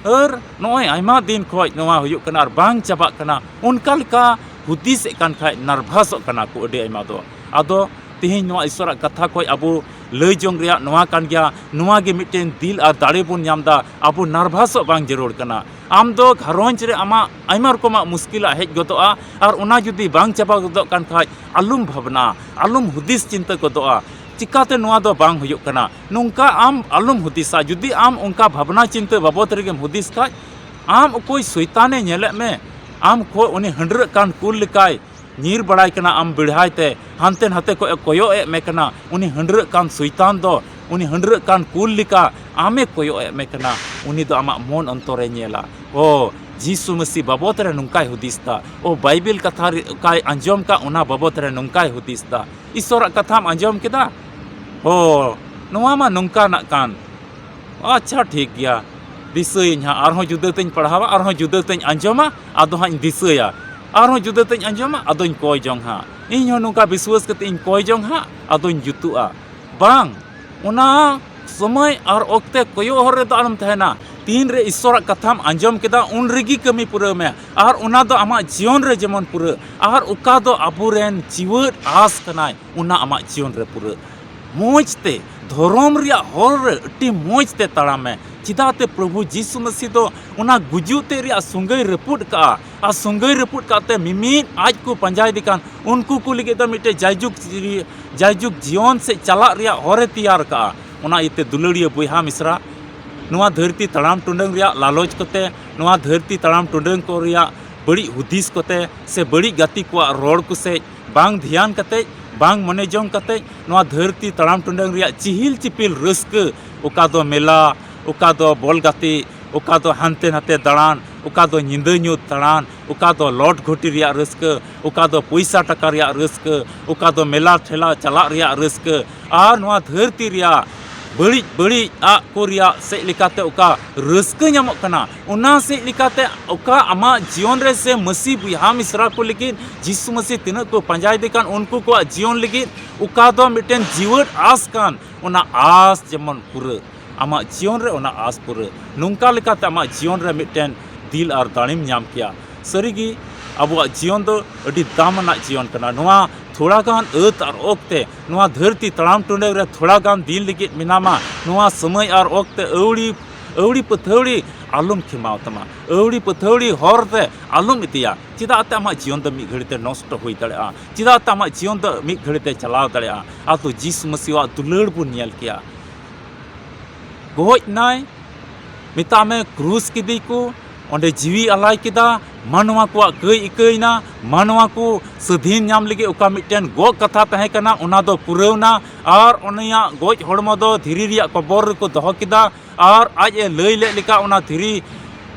ᱟᱨ ᱱᱚᱜᱼᱚᱭ ᱟᱭᱢᱟ ᱫᱤᱱ ᱠᱷᱚᱡ ᱱᱚᱣᱟ ᱦᱩᱭᱩᱜ ᱠᱟᱱᱟ ᱟᱨ ᱵᱟᱝ ᱪᱟᱵᱟᱜ ᱠᱟᱱᱟ, ᱚᱱᱠᱟ ᱞᱮᱠᱟ ᱦᱩᱫᱤᱥᱮᱫ ᱠᱟᱱ ᱠᱷᱟᱡ ᱱᱟᱨᱵᱷᱟᱥᱚᱜ ᱠᱟᱱᱟ ᱠᱚ ᱟᱹᱰᱤ ᱟᱭᱢᱟ ᱫᱚ᱾ ᱟᱫᱚ ᱛᱮᱦᱮᱧ ᱱᱚᱣᱟ ᱤᱥᱥᱚᱨᱟᱜ ᱠᱟᱛᱷᱟ ᱠᱷᱚᱡ ᱟᱵᱚ ᱞᱟᱹᱭ ᱡᱚᱝ ᱨᱮᱭᱟᱜ ᱱᱚᱣᱟ ᱠᱟᱱ ᱜᱮᱭᱟ, ᱱᱚᱣᱟ ᱜᱮ ᱢᱤᱫᱴᱮᱱ ᱫᱤᱞ ᱟᱨ ᱫᱟᱲᱮ ᱵᱚᱱ ᱧᱟᱢ ᱫᱟ᱾ ᱟᱵᱚ ᱱᱟᱨᱵᱷᱟᱥᱚᱜ ᱵᱟᱝ ᱡᱟᱹᱨᱩᱲ ᱠᱟᱱᱟ᱾ ᱟᱢ ᱫᱚ ᱜᱷᱟᱨᱚᱸᱡᱽ ᱨᱮ ᱟᱢᱟᱜ ᱟᱭᱢᱟ ᱨᱚᱠᱚᱢᱟᱜ ᱢᱩᱥᱠᱤᱞᱟᱜ ᱦᱮᱡ ᱜᱚᱫᱚᱜᱼᱟ, ᱟᱨ ᱚᱱᱟ ᱡᱩᱫᱤ ᱵᱟᱝ ᱪᱟᱵᱟ ᱜᱚᱫᱚᱜ ᱠᱟᱱ ᱠᱷᱟᱡ, ᱟᱞᱚᱢ ᱵᱷᱟᱵᱽᱱᱟ, ᱟᱞᱚᱢ ᱦᱩᱫᱤᱥ ᱪᱤᱱᱛᱟᱹ ᱜᱚᱫᱚᱜᱼᱟ, ᱪᱤᱠᱟᱛᱮ ᱱᱚᱣᱟ ᱫᱚ ᱵᱟᱝ ᱦᱩᱭᱩᱜ ᱠᱟᱱᱟ, ᱱᱚᱝᱠᱟ ᱟᱢ ᱟᱞᱚᱢ ᱦᱩᱫᱤᱥᱟ᱾ ᱡᱩᱫᱤ ᱟᱢ ᱚᱱᱠᱟ ᱵᱷᱟᱵᱽᱱᱟ ᱪᱤᱱᱛᱟᱹ ᱵᱟᱵᱚᱫ ᱨᱮᱜᱮᱢ ᱦᱩᱫᱤᱥ ᱠᱷᱟᱡ, ᱟᱢ ᱚᱠᱚᱭ ᱥᱚᱭᱛᱟᱱᱮ ᱧᱮᱞᱮᱫ ᱢᱮ, ᱟᱢ ᱠᱷᱚᱡ ᱩᱱᱤ ᱦᱟᱺᱰᱨᱟᱹᱜ ᱠᱟᱱ ᱠᱩᱞ ᱞᱮᱠᱟᱭ ᱧᱤᱨ ᱵᱟᱲᱟᱭ ᱠᱟᱱᱟ ᱟᱢ ᱵᱮᱲᱦᱟᱭ ᱛᱮ, ᱦᱟᱱᱛᱮ ᱱᱟᱛᱮ ᱠᱷᱚᱡ ᱮ ᱠᱚᱭᱚᱜ ᱮᱫ ᱢᱮ ᱠᱟᱱᱟ᱾ ᱩᱱᱤ ᱦᱟᱺᱰᱨᱟᱹᱜ ᱠᱟᱱ ᱥᱚᱭᱛᱟᱱ ᱫᱚ, ᱩᱱᱤ ᱦᱟᱺᱰᱨᱟᱹᱜ ᱠᱟᱱ ᱠᱩᱞ ᱞᱮᱠᱟ ᱟᱢᱮ ᱠᱚᱭᱚᱜ ᱮᱫ ᱢᱮ ᱠᱟᱱᱟ᱾ ᱩᱱᱤ ᱫᱚ ᱟᱢᱟᱜ ᱢᱚᱱ ᱚᱱᱛᱚᱨᱮ ᱧᱮᱞᱟ᱾ ᱚ, ᱡᱤᱥᱩ ᱢᱟᱹᱥᱤ ᱵᱟᱵᱚᱫ ᱨᱮ ᱱᱚᱝᱠᱟᱭ ᱦᱩᱫᱤᱥ ᱫᱟ, ᱚ, ᱵᱟᱭᱵᱮᱞ ᱠᱟᱛᱷᱟ ᱨᱮ ᱚᱠᱟᱭ ᱟᱸᱡᱚᱢ ᱠᱟᱜ, ᱚᱱᱟ ᱵᱟᱵᱚᱫ ᱨᱮ ᱱᱚᱝᱠᱟᱭ ᱦᱩᱫᱤᱥ ᱫᱟ᱾ ᱤᱥᱥᱚᱨᱟᱜ ᱠᱟᱛᱷᱟᱢ ᱟᱸᱡᱚᱢ ᱠᱮᱫᱟ? ᱚ, ᱱᱚᱣᱟ ᱢᱟ ᱱᱚᱝᱠᱟᱱᱟᱜ ᱠᱟᱱ᱾ ᱟᱪᱪᱷᱟ, ᱴᱷᱤᱠ ᱜᱮᱭᱟ, ᱫᱤᱥᱟᱹᱭᱟᱹᱧ ᱦᱟᱸᱜ, ᱟᱨᱦᱚᱸ ᱡᱩᱫᱟᱹ ᱛᱮᱧ ᱯᱟᱲᱦᱟᱣᱟ, ᱟᱨᱦᱚᱸ ᱡᱩᱫᱟᱹ ᱛᱮᱧ ᱟᱸᱡᱚᱢᱟ, ᱟᱫᱚ ᱦᱟᱸᱜ ᱤᱧ ᱫᱤᱥᱟᱹᱭᱟ᱾ ᱟᱨᱦᱚᱸ ᱡᱩᱫᱟᱹ ᱛᱮᱧ ᱟᱸᱡᱚᱢᱟ, ᱟᱫᱚᱧ ᱠᱚᱭ ᱡᱚᱝ ᱦᱟᱸᱜ᱾ ᱤᱧ ᱦᱚᱸ ᱱᱚᱝᱠᱟ ᱵᱤᱥᱣᱟᱹᱥ ᱠᱟᱛᱮ ᱤᱧ ᱠᱚᱭ ᱡᱚᱝ ᱦᱟᱸᱜ, ᱟᱫᱚᱧ ᱡᱩᱛᱩᱜᱼᱟ᱾ ᱵᱟᱝ, ᱚᱱᱟ ᱥᱚᱢᱚᱭ ᱟᱨ ᱚᱠᱛᱮ ᱠᱚᱭᱚᱜ ᱦᱚᱨ ᱨᱮᱫᱚ ᱟᱞᱚᱢ ᱛᱟᱦᱮᱱᱟ᱾ ᱛᱤᱱ ᱨᱮ ᱤᱥᱥᱚᱨᱟᱜ ᱠᱟᱛᱷᱟᱢ ᱟᱸᱡᱚᱢ ᱠᱮᱫᱟ, ᱩᱱ ᱨᱮᱜᱮ ᱠᱟᱹᱢᱤ ᱯᱩᱨᱟᱹᱣ ᱢᱮ, ᱟᱨ ᱚᱱᱟ ᱫᱚ ᱟᱢᱟᱜ ᱡᱤᱭᱚᱱ ᱨᱮ ᱡᱮᱢᱚᱱ ᱯᱩᱨᱟᱹᱜ, ᱟᱨ ᱚᱠᱟ ᱫᱚ ᱟᱵᱚᱨᱮᱱ ᱡᱤᱣᱮᱫ ᱟᱸᱥ ᱠᱟᱱᱟᱭ, ᱚᱱᱟ ᱟᱢᱟᱜ ᱡᱤᱭᱚᱱ ᱨᱮ ᱯᱩᱨᱟᱹᱜ᱾ ᱢᱚᱡᱽ ᱛᱮ, ᱫᱷᱚᱨᱚᱢ ᱨᱮᱭᱟᱜ ᱦᱚᱨ ᱨᱮ ᱟᱹᱰᱤ ᱢᱚᱡᱽ ᱛᱮ ᱛᱟᱲᱟᱢ ᱢᱮ᱾ ᱪᱮᱫᱟᱜ ᱛᱮ ᱯᱨᱚᱵᱷᱩ ᱡᱤᱥᱩ ᱢᱟᱹᱥᱤ ᱫᱚ ᱚᱱᱟ ᱜᱩᱡᱩᱜ ᱛᱮ ᱨᱮᱭᱟᱜ ᱥᱩᱸᱜᱟᱹᱭ ᱨᱟᱹᱯᱩᱫ ᱠᱟᱜᱼᱟ, ᱟᱨ ᱥᱩᱸᱜᱟᱹᱭ ᱨᱟᱹᱯᱩᱫ ᱠᱟᱜ ᱛᱮ ᱢᱤᱢᱤᱫ ᱟᱡ ᱠᱚ ᱯᱟᱸᱡᱟᱭᱮᱫᱮ ᱠᱟᱱ ᱩᱱᱠᱩ ᱠᱚ ᱞᱟᱹᱜᱤᱫ ᱫᱚ ᱢᱤᱫᱴᱮᱡ ᱡᱟᱭᱡᱩᱜᱽ, ᱡᱟᱭᱡᱩᱜᱽ ᱡᱤᱭᱚᱱ ᱥᱮᱫ ᱪᱟᱞᱟᱜ ᱨᱮᱭᱟᱜ ᱦᱚᱨᱮ ᱛᱮᱭᱟᱨ ᱠᱟᱜᱼᱟ᱾ ᱚᱱᱟ ᱤᱭᱟᱹᱛᱮ ᱫᱩᱞᱟᱹᱲᱤᱭᱟᱹ ᱵᱚᱭᱦᱟ ᱢᱤᱥᱨᱟ, ᱱᱚᱣᱟ ᱫᱷᱟᱹᱨᱛᱤ ᱛᱟᱲᱟᱢ ᱴᱩᱰᱟᱹᱝ ᱨᱮᱭᱟᱜ ᱞᱟᱞᱚᱪ ᱠᱚᱛᱮ, ᱱᱚᱣᱟ ᱫᱷᱟᱹᱨᱛᱤ ᱛᱟᱲᱟᱢ ᱴᱩᱰᱟᱹᱝ ᱠᱚ ᱨᱮᱭᱟᱜ ᱵᱟᱹᱲᱤᱡ ᱦᱩᱫᱤᱥ ᱠᱚᱛᱮ ᱥᱮ ᱵᱟᱹᱲᱤᱡ ᱜᱟᱛᱮ ᱠᱚᱣᱟᱜ ᱨᱚᱲ ᱠᱚ ᱥᱮᱫ ᱵᱟᱝ ᱫᱷᱮᱭᱟᱱ ᱠᱟᱛᱮ, ᱵᱟᱝ ᱢᱚᱱᱮ ᱡᱚᱝ ᱠᱟᱛᱮ, ᱱᱚᱣᱟ ᱫᱷᱟᱹᱨᱛᱤ ᱛᱟᱲᱟᱢ ᱴᱩᱰᱟᱹᱝ ᱨᱮᱭᱟᱜ ᱪᱤᱦᱤᱞ ᱪᱤᱯᱤᱞ ᱨᱟᱹᱥᱠᱟᱹ, ᱚᱠᱟ ᱫᱚ ᱢᱮᱞᱟ, ᱚᱠᱟ ᱫᱚ ᱵᱚᱞ ᱜᱟᱛᱮ, ᱚᱠᱟ ᱫᱚ ᱦᱟᱱᱛᱮ ᱱᱟᱛᱮ ᱫᱟᱬᱟᱱ, ᱚᱠᱟ ᱫᱚ ᱧᱤᱫᱟᱹ ᱧᱩᱛ ᱫᱟᱬᱟᱱ, ᱚᱠᱟ ᱫᱚ ᱞᱚᱴ ᱜᱷᱚᱴᱤ ᱨᱮᱭᱟᱜ ᱨᱟᱹᱥᱠᱟᱹ, ᱚᱠᱟ ᱫᱚ ᱯᱚᱭᱥᱟ ᱴᱟᱠᱟ ᱨᱮᱭᱟᱜ ᱨᱟᱹᱥᱠᱟᱹ, ᱚᱠᱟ ᱫᱚ ᱢᱮᱞᱟ ᱴᱷᱮᱞᱟ ᱪᱟᱞᱟᱜ ᱨᱮᱭᱟᱜ ᱨᱟᱹᱥᱠᱟᱹ, ᱟᱨ ᱱᱚᱣᱟ ᱫᱷᱟᱹᱨᱛᱤ ᱨᱮᱭᱟᱜ ᱵᱟᱹᱲᱤᱡ ᱵᱟᱹᱲᱤᱡ ᱟᱜ ᱠᱚ ᱨᱮᱭᱟᱜ ᱥᱮᱫ ᱞᱮᱠᱟᱛᱮ ᱚᱠᱟ ᱨᱟᱹᱥᱠᱟᱹ ᱧᱟᱢᱚᱜ ᱠᱟᱱᱟ, ᱚᱱᱟ ᱥᱮᱫ ᱞᱮᱠᱟᱛᱮ ᱚᱠᱟ ᱟᱢᱟᱜ ᱡᱤᱭᱚᱱ ᱨᱮ ᱥᱮ ᱢᱟᱹᱥᱤ ᱵᱚᱭᱦᱟ ᱢᱤᱥᱨᱟ ᱠᱚ ᱞᱟᱹᱜᱤᱫ ᱡᱤᱥᱩ ᱢᱟᱹᱥᱤ ᱛᱤᱱᱟᱹᱜ ᱠᱚ ᱯᱟᱸᱡᱟᱭᱮᱫᱮ ᱠᱟᱱ, ᱩᱱᱠᱩ ᱠᱚᱣᱟᱜ ᱡᱤᱭᱚᱱ ᱞᱟᱹᱜᱤᱫ ᱚᱠᱟ ᱫᱚ ᱢᱤᱫᱴᱮᱱ ᱡᱤᱣᱮᱫ ᱟᱸᱥ ᱠᱟᱱ, ᱚᱱᱟ ᱟᱸᱥ ᱡᱮᱢᱚᱱ ᱯᱩᱨᱟᱹᱜ᱾ ᱟᱢᱟᱜ ᱡᱤᱭᱚᱱ ᱨᱮ ᱚᱱᱟ ᱟᱸᱥ ᱯᱩᱨᱟᱹᱜ᱾ ᱱᱚᱝᱠᱟ ᱞᱮᱠᱟᱛᱮ ᱟᱢᱟᱜ ᱡᱤᱭᱚᱱ ᱨᱮ ᱢᱤᱫᱴᱮᱱ ᱫᱤᱞ ᱟᱨ ᱫᱟᱲᱮᱢ ᱧᱟᱢ ᱠᱮᱭᱟ᱾ ᱥᱟᱹᱨᱤᱜᱮ ᱟᱵᱚᱣᱟᱜ ᱡᱤᱭᱚᱱ ᱫᱚ ᱟᱹᱰᱤ ᱫᱟᱢ ᱟᱱᱟᱜ ᱡᱤᱭᱚᱱ ᱠᱟᱱᱟ᱾ ᱱᱚᱣᱟ ᱛᱷᱚᱲᱟ ᱜᱟᱱ ᱟᱹᱛ ᱟᱨ ᱚᱠᱛᱮ, ᱱᱚᱣᱟ ᱫᱷᱟᱹᱨᱛᱤ ᱛᱟᱲᱟᱢ ᱴᱩᱰᱟᱹᱝ ᱨᱮ ᱛᱷᱚᱲᱟ ᱜᱟᱱ ᱫᱤᱱ ᱞᱟᱹᱜᱤᱫ ᱢᱮᱱᱟᱢᱟ, ᱱᱚᱣᱟ ᱥᱚᱢᱚᱭ ᱟᱨ ᱚᱠᱛᱮ ᱟᱹᱣᱲᱤ, ᱟᱹᱣᱲᱤ ᱯᱟᱹᱛᱷᱟᱹᱣᱲᱤ ᱟᱞᱚᱢ ᱠᱷᱮᱢᱟᱣ ᱛᱟᱢᱟ, ᱟᱹᱣᱲᱤ ᱯᱟᱹᱛᱷᱟᱹᱣᱲᱤ ᱦᱚᱨ ᱛᱮ ᱟᱞᱚᱢ ᱤᱫᱤᱭᱟ᱾ ᱪᱮᱫᱟᱜ ᱛᱮ ᱟᱢᱟᱜ ᱡᱤᱭᱚᱱ ᱫᱚ ᱢᱤᱫ ᱜᱷᱟᱹᱲᱤ ᱛᱮ ᱱᱚᱥᱴᱚ ᱦᱩᱭ ᱫᱟᱲᱮᱭᱟᱜᱼᱟ? ᱪᱮᱫᱟᱜ ᱛᱮ ᱟᱢᱟᱜ ᱡᱤᱭᱚᱱ ᱫᱚ ᱢᱤᱫ ᱜᱷᱟᱹᱲᱤ ᱛᱮ ᱪᱟᱞᱟᱣ ᱫᱟᱲᱮᱭᱟᱜᱼᱟ? ᱟᱫᱚ ᱡᱤᱥᱩ ᱢᱟᱹᱥᱤᱣᱟᱜ ᱫᱩᱞᱟᱹᱲ ᱵᱚᱱ ᱧᱮᱞ ᱠᱮᱭᱟ᱾ ᱜᱚᱡ ᱱᱟᱭ, ᱢᱮᱛᱟᱜ ᱢᱮ ᱠᱨᱩᱥ ᱠᱮᱫᱮ ᱠᱚ, ᱚᱸᱰᱮ ᱡᱤᱣᱤ ᱟᱞᱟᱭ ᱠᱮᱫᱟ, ᱢᱟᱱᱣᱟ ᱠᱚᱣᱟᱜ ᱠᱟᱹᱭ ᱤᱠᱟᱹᱭᱮᱱᱟ, ᱢᱟᱱᱣᱟ ᱠᱚ ᱥᱟᱹᱫᱷᱤᱱ ᱧᱟᱢ ᱞᱟᱹᱜᱤᱫ ᱚᱠᱟ ᱢᱤᱫᱴᱮᱱ ᱜᱚᱜ ᱠᱟᱛᱷᱟ ᱛᱟᱦᱮᱸ ᱠᱟᱱᱟ, ᱚᱱᱟ ᱫᱚ ᱯᱩᱨᱟᱹᱣᱱᱟ᱾ ᱟᱨ ᱩᱱᱤᱭᱟᱜ ᱜᱚᱡ ᱦᱚᱲᱢᱚ ᱫᱚ ᱫᱷᱤᱨᱤ ᱨᱮᱭᱟᱜ ᱠᱚᱵᱚᱨ ᱨᱮᱠᱚ ᱫᱚᱦᱚ ᱠᱮᱫᱟ᱾ ᱟᱨ ᱟᱡ ᱮ ᱞᱟᱹᱭ ᱞᱮᱫ ᱞᱮᱠᱟ, ᱚᱱᱟ ᱫᱷᱤᱨᱤ,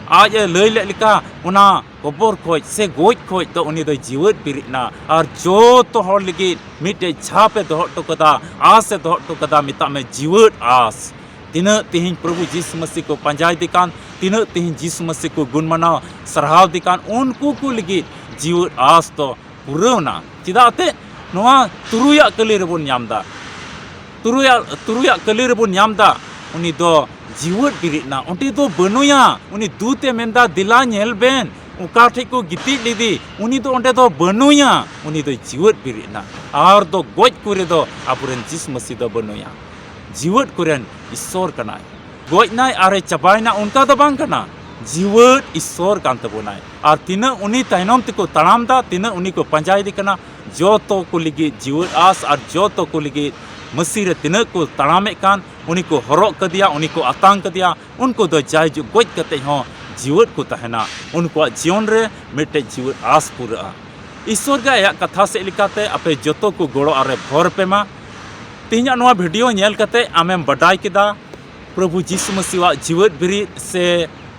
ᱟᱡ ᱮ ᱞᱟᱹᱭ ᱞᱮᱫ ᱞᱮᱠᱟ, ᱚᱱᱟ ᱠᱚᱵᱚᱨ ᱠᱷᱚᱡ ᱥᱮ ᱜᱚᱡ ᱠᱷᱚᱡ ᱫᱚ ᱩᱱᱤ ᱫᱚᱭ ᱡᱤᱣᱮᱫ ᱵᱮᱨᱮᱫ ᱮᱱᱟ᱾ ᱟᱨ ᱡᱚᱛᱚ ᱦᱚᱲ ᱞᱟᱹᱜᱤᱫ ᱢᱤᱫᱴᱮᱡ ᱪᱷᱟᱯ ᱮ ᱫᱚᱦᱚ ᱦᱚᱴᱚ ᱠᱟᱫᱟ, ᱟᱸᱥ ᱮ ᱫᱚᱦᱚ ᱦᱚᱴᱚ ᱠᱟᱫᱟ, ᱢᱮᱛᱟᱜ ᱢᱮ ᱡᱤᱣᱮᱫ ᱟᱸᱥ᱾ ᱛᱤᱱᱟᱹᱜ ᱛᱮᱦᱮᱧ ᱯᱨᱚᱵᱷᱩ ᱡᱤᱥᱩ ᱢᱟᱹᱥᱤ ᱠᱚ ᱯᱟᱸᱡᱟᱭᱮᱫᱮ ᱠᱟᱱ, ᱛᱤᱱᱟᱹᱜ ᱛᱮᱦᱮᱧ ᱡᱤᱥᱩ ᱢᱟᱹᱥᱤ ᱠᱚ ᱜᱩᱱ ᱢᱟᱱᱟᱣ ᱥᱟᱨᱦᱟᱣ ᱮᱫᱮ ᱠᱟᱱ, ᱩᱱᱠᱩ ᱠᱚ ᱞᱟᱹᱜᱤᱫ ᱡᱤᱣᱮᱫ ᱟᱸᱥ ᱫᱚ ᱯᱩᱨᱟᱹᱣᱱᱟ᱾ ᱪᱮᱫᱟᱜ ᱛᱮ? ᱱᱚᱣᱟ ᱛᱩᱨᱩᱭᱟᱜ ᱠᱟᱹᱞᱤ ᱨᱮᱵᱚᱱ ᱧᱟᱢ ᱮᱫᱟ᱾ ᱛᱩᱨᱩᱭᱟᱜ, ᱛᱩᱨᱩᱭᱟᱜ ᱠᱟᱹᱞᱤ ᱨᱮᱵᱚᱱ ᱧᱟᱢ ᱮᱫᱟ, ᱩᱱᱤ ᱫᱚ ᱡᱤᱣᱮᱫ ᱵᱮᱨᱮᱫ ᱮᱱᱟ᱾ ᱚᱸᱰᱮ ᱫᱚ ᱵᱟᱹᱱᱩᱭᱟ᱾ ᱩᱱᱤ ᱫᱩᱛ ᱮ ᱢᱮᱱᱫᱟ, "ᱫᱮᱞᱟ ᱧᱮᱞ ᱵᱮᱱ, ᱚᱠᱟ ᱴᱷᱮᱡ ᱠᱚ ᱜᱤᱛᱤᱡ ᱞᱮᱫᱮ?" ᱩᱱᱤ ᱫᱚ ᱚᱸᱰᱮ ᱫᱚ ᱵᱟᱹᱱᱩᱭᱟ᱾ ᱩᱱᱤ ᱫᱚᱭ ᱡᱤᱣᱮᱫ ᱵᱮᱨᱮᱫ ᱮᱱᱟ᱾ ᱟᱨ ᱫᱚ ᱜᱚᱡ ᱠᱚᱨᱮ ᱫᱚ ᱟᱵᱚᱨᱮᱱ ᱡᱤᱥᱩ ᱢᱟᱹᱥᱤ ᱫᱚ ᱵᱟᱹᱱᱩᱭᱟ᱾ ᱡᱤᱣᱮᱫ ᱠᱚᱨᱮᱱ ᱤᱥᱥᱚᱨ ᱠᱟᱱᱟᱭ᱾ ᱜᱚᱡ ᱱᱟᱭ ᱟᱨᱮ ᱪᱟᱵᱟᱭᱮᱱᱟ, ᱚᱱᱠᱟ ᱫᱚ ᱵᱟᱝ ᱠᱟᱱᱟ᱾ ᱡᱤᱣᱮᱫ ᱤᱥᱥᱚᱨ ᱠᱟᱱ ᱛᱟᱵᱚᱱᱟᱭ᱾ ᱟᱨ ᱛᱤᱱᱟᱹᱜ ᱩᱱᱤ ᱛᱟᱭᱱᱚᱢ ᱛᱮᱠᱚ ᱛᱟᱲᱟᱢ ᱮᱫᱟ, ᱛᱤᱱᱟᱹᱜ ᱩᱱᱤ ᱠᱚ ᱯᱟᱸᱡᱟᱭᱮᱫᱮ ᱠᱟᱱᱟ, ᱡᱚᱛᱚ ᱠᱚ ᱞᱟᱹᱜᱤᱫ ᱡᱤᱣᱮᱫ ᱟᱸᱥ ᱟᱨ ᱡᱚᱛᱚ ᱠᱚ ᱞᱟᱹᱜᱤᱫ ᱢᱟᱹᱥᱤ ᱨᱮ ᱛᱤᱱᱟᱹᱜ ᱠᱚ ᱛᱟᱲᱟᱢᱮᱫ ᱠᱟᱱ, ᱩᱱᱤ ᱠᱚ ᱦᱚᱨᱚᱜ ᱠᱟᱫᱮᱭᱟ, ᱩᱱᱤ ᱠᱚ ᱟᱛᱟᱝ ᱠᱟᱫᱮᱭᱟ, ᱩᱱᱠᱩ ᱫᱚ ᱡᱟᱭᱡᱩᱜᱽ ᱜᱚᱡ ᱠᱟᱛᱮ ᱦᱚᱸ ᱡᱤᱣᱮᱫ ᱠᱚ ᱛᱟᱦᱮᱱᱟ, ᱩᱱᱠᱩᱣᱟᱜ ᱡᱤᱭᱚᱱ ᱨᱮ ᱢᱤᱫᱴᱮᱡ ᱡᱤᱣᱮᱫ ᱟᱥ ᱯᱩᱨᱟᱹᱜᱼᱟ᱾ ᱤᱥᱥᱚᱨ ᱜᱮ ᱟᱭᱟᱜ ᱠᱟᱛᱷᱟ ᱥᱮᱫ ᱞᱮᱠᱟᱛᱮ ᱟᱯᱮ ᱡᱚᱛᱚ ᱠᱚ ᱜᱚᱲᱚ ᱟᱨᱮ ᱵᱷᱚᱨ ᱯᱮ ᱢᱟ᱾ ᱛᱮᱦᱮᱧᱟᱜ ᱱᱚᱣᱟ ᱵᱷᱤᱰᱤᱭᱳ ᱧᱮᱞ ᱠᱟᱛᱮ ᱟᱢᱮᱢ ᱵᱟᱰᱟᱭ ᱠᱮᱫᱟ ᱯᱨᱚᱵᱷᱩ ᱡᱤᱥᱩ ᱢᱟᱹᱥᱤᱣᱟᱜ ᱡᱤᱣᱮᱫ ᱵᱤᱨᱤᱫ ᱥᱮ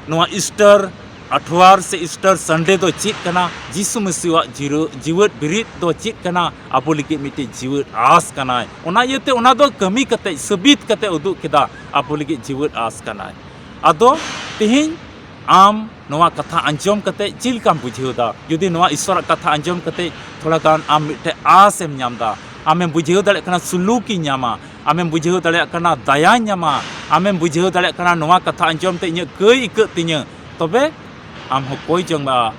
ᱱᱚᱣᱟ ᱤᱥᱴᱟᱨ ᱟᱴᱷᱣᱟᱨ ᱥᱮ ᱤᱥᱴᱟᱨ ᱥᱟᱱᱰᱮ ᱫᱚ ᱪᱮᱫ ᱠᱟᱱᱟ, ᱡᱤᱥᱩ ᱢᱟᱹᱥᱤᱣᱟᱜ ᱡᱤᱨᱟᱹ-, ᱡᱤᱣᱮᱫ ᱵᱤᱨᱤᱫ ᱫᱚ ᱪᱮᱫ ᱠᱟᱱᱟ, ᱟᱵᱚ ᱞᱟᱹᱜᱤᱫ ᱢᱤᱫᱴᱮᱡ ᱡᱤᱣᱮᱫ ᱟᱸᱥ ᱠᱟᱱᱟᱭ᱾ ᱚᱱᱟ ᱤᱭᱟᱹᱛᱮ ᱚᱱᱟ ᱫᱚ ᱠᱟᱹᱢᱤ ᱠᱟᱛᱮ ᱥᱟᱹᱵᱤᱛ ᱠᱟᱛᱮ ᱩᱫᱩᱜ ᱠᱮᱫᱟ ᱟᱵᱚ ᱞᱟᱹᱜᱤᱫ ᱡᱤᱣᱮᱫ ᱟᱸᱥ ᱠᱟᱱᱟᱭ᱾ ᱟᱫᱚ ᱛᱮᱦᱮᱧ ᱟᱢ ᱱᱚᱣᱟ ᱠᱟᱛᱷᱟ ᱟᱸᱡᱚᱢ ᱠᱟᱛᱮ ᱪᱮᱫ ᱞᱮᱠᱟᱢ ᱵᱩᱡᱷᱟᱹᱣ ᱮᱫᱟ? ᱡᱩᱫᱤ ᱱᱚᱣᱟ ᱤᱥᱥᱚᱨᱟᱜ ᱠᱟᱛᱷᱟ ᱟᱸᱡᱚᱢ ᱠᱟᱛᱮ ᱛᱷᱚᱲᱟ ᱜᱟᱱ ᱟᱢ ᱢᱤᱫᱴᱮᱡ ᱟᱸᱥ ᱮᱢ ᱧᱟᱢ ᱮᱫᱟ, ᱟᱢᱮᱢ ᱵᱩᱡᱷᱟᱹᱣ ᱫᱟᱲᱮᱭᱟᱜ ᱠᱟᱱᱟ ᱥᱩᱞᱩᱠᱤᱧ ᱧᱟᱢᱟ, ᱟᱢᱮᱢ ᱵᱩᱡᱷᱟᱹᱣ ᱫᱟᱲᱮᱭᱟᱜ ᱠᱟᱱᱟ ᱫᱟᱭᱟᱧ ᱧᱟᱢᱟ, ᱟᱢᱮᱢ ᱵᱩᱡᱷᱟᱹᱣ ᱫᱟᱲᱮᱭᱟᱜ ᱠᱟᱱᱟ ᱱᱚᱣᱟ ᱠᱟᱛᱷᱟ ᱟᱸᱡᱚᱢ ᱛᱮ ᱤᱧᱟᱹᱜ ᱠᱟᱹᱭ ᱟᱹᱭᱠᱟᱹᱜ ᱛᱤᱧᱟᱹ, ᱛᱚᱵᱮ ᱟᱢ ᱦᱚᱸ ᱠᱚᱭ ᱡᱚᱝ ᱢᱮ, ᱟ-,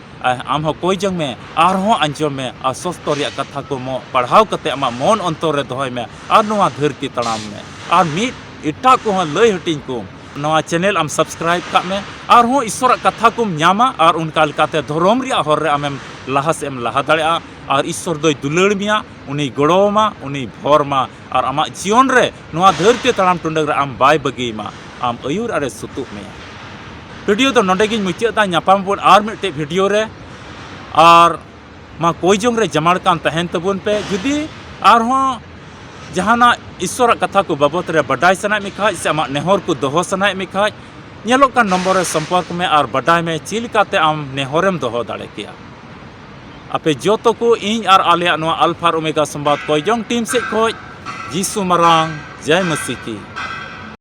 ᱟᱢ ᱦᱚᱸ ᱠᱚᱭ ᱡᱚᱝ ᱢᱮ, ᱟᱨᱦᱚᱸ ᱟᱸᱡᱚᱢ ᱢᱮ, ᱟᱨ ᱥᱚᱥᱛᱚ ᱨᱮᱭᱟᱜ ᱠᱟᱛᱷᱟ ᱠᱚ ᱢᱚ-, ᱯᱟᱲᱦᱟᱣ ᱠᱟᱛᱮ ᱟᱢᱟᱜ ᱢᱚᱱ ᱚᱱᱛᱚᱨ ᱨᱮ ᱫᱚᱦᱚᱭ ᱢᱮ, ᱟᱨ ᱱᱚᱣᱟ ᱫᱷᱟᱹᱨᱛᱤ ᱛᱟᱲᱟᱢ ᱢᱮ, ᱟᱨ ᱢᱤᱫ ᱮᱴᱟᱜ ᱠᱚᱦᱚᱸ ᱞᱟᱹᱭ ᱦᱟᱹᱴᱤᱧ ᱠᱚᱢ᱾ ᱱᱚᱣᱟ ᱪᱮᱱᱮᱞ ᱟᱢ ᱥᱟᱵᱥᱠᱨᱟᱭᱤᱵ ᱠᱟᱜ ᱢᱮ, ᱟᱨᱦᱚᱸ ᱤᱥᱥᱚᱨᱟᱜ ᱠᱟᱛᱷᱟ ᱠᱚᱢ ᱧᱟᱢᱟ, ᱟᱨ ᱚᱱᱠᱟ ᱞᱮᱠᱟᱛᱮ ᱫᱷᱚᱨᱚᱢ ᱨᱮᱭᱟᱜ ᱦᱚᱨ ᱨᱮ ᱟᱢᱮᱢ ᱞᱟᱦᱟ ᱥᱮᱫ ᱮᱢ ᱞᱟᱦᱟ ᱫᱟᱲᱮᱭᱟᱜᱼᱟ, ᱟᱨ ᱤᱥᱥᱚᱨ ᱫᱚᱭ ᱫᱩᱞᱟᱹᱲ ᱢᱮᱭᱟ, ᱩᱱᱤᱭ ᱜᱚᱲᱚ ᱟᱢᱟ, ᱩᱱᱤᱭ ᱵᱷᱚᱨ ᱟᱢᱟ, ᱟᱨ ᱟᱢᱟᱜ ᱡᱤᱭᱚᱱ ᱨᱮ ᱱᱚᱣᱟ ᱫᱷᱟᱹᱨᱛᱤ ᱛᱟᱲᱟᱢ ᱴᱩᱰᱟᱹᱝ ᱨᱮ ᱟᱢ ᱵᱟᱭ ᱵᱟᱹᱜᱤᱭᱟᱢᱟ, ᱟᱢ ᱟᱹᱭᱩᱨ ᱟᱨᱮ ᱥᱩᱛᱩᱜ ᱢᱮᱭᱟ᱾ ᱵᱷᱤᱰᱤᱭᱳ ᱫᱚ ᱱᱚᱰᱮ ᱜᱤᱧ ᱢᱩᱪᱟᱹᱫ ᱮᱫᱟ, ᱧᱟᱯᱟᱢ ᱵᱚᱱ ᱟᱨ ᱢᱤᱫᱴᱮᱡ ᱵᱷᱤᱰᱤᱭᱳ ᱨᱮ, ᱟᱨ ᱢᱟ ᱠᱚᱭ ᱡᱚᱝ ᱨᱮ ᱡᱟᱢᱟᱲ ᱠᱟᱱ ᱛᱟᱦᱮᱱ ᱛᱟᱵᱚᱱ ᱯᱮ᱾ ᱡᱩᱫᱤ ᱟᱨᱦᱚᱸ ᱡᱟᱦᱟᱱᱟᱜ ᱤᱥᱥᱚᱨᱟᱜ ᱠᱟᱛᱷᱟ ᱠᱚ ᱵᱟᱵᱚᱛ ᱨᱮ ᱵᱟᱰᱟᱭ ᱥᱟᱱᱟᱭᱮᱫ ᱢᱮ ᱠᱷᱟᱡ ᱥᱮ ᱟᱢᱟᱜ ᱱᱮᱦᱚᱨ ᱠᱚ ᱫᱚᱦᱚ ᱥᱟᱱᱟᱭᱮᱫ ᱢᱮ ᱠᱷᱟᱡ, ᱧᱮᱞᱚᱜ ᱠᱟᱱ ᱱᱚᱢᱵᱚᱨ ᱨᱮ ᱥᱚᱢᱯᱚᱨᱠ ᱢᱮ ᱟᱨ ᱵᱟᱰᱟᱭ ᱢᱮ ᱪᱮᱫ ᱞᱮᱠᱟᱛᱮ ᱟᱢ ᱱᱮᱦᱚᱨᱮᱢ ᱫᱚᱦᱚ ᱫᱟᱲᱮ ᱠᱮᱭᱟ᱾ ᱟᱯᱮ ᱡᱚᱛᱚ ᱠᱚ ᱤᱧ ᱟᱨ ᱟᱞᱮᱭᱟᱜ ᱱᱚᱣᱟ ᱟᱞᱯᱷᱟ ᱟᱨ ᱳᱢᱮᱜᱟ ᱥᱚᱢᱵᱟᱫ ᱠᱚᱭ ᱡᱚᱝ ᱴᱤᱢ ᱥᱮᱫ ᱠᱷᱚᱡ ᱡᱤᱥᱩ ᱢᱟᱨᱟᱝ, ᱡᱟᱭ ᱢᱟᱹᱥᱤ ᱠᱤ᱾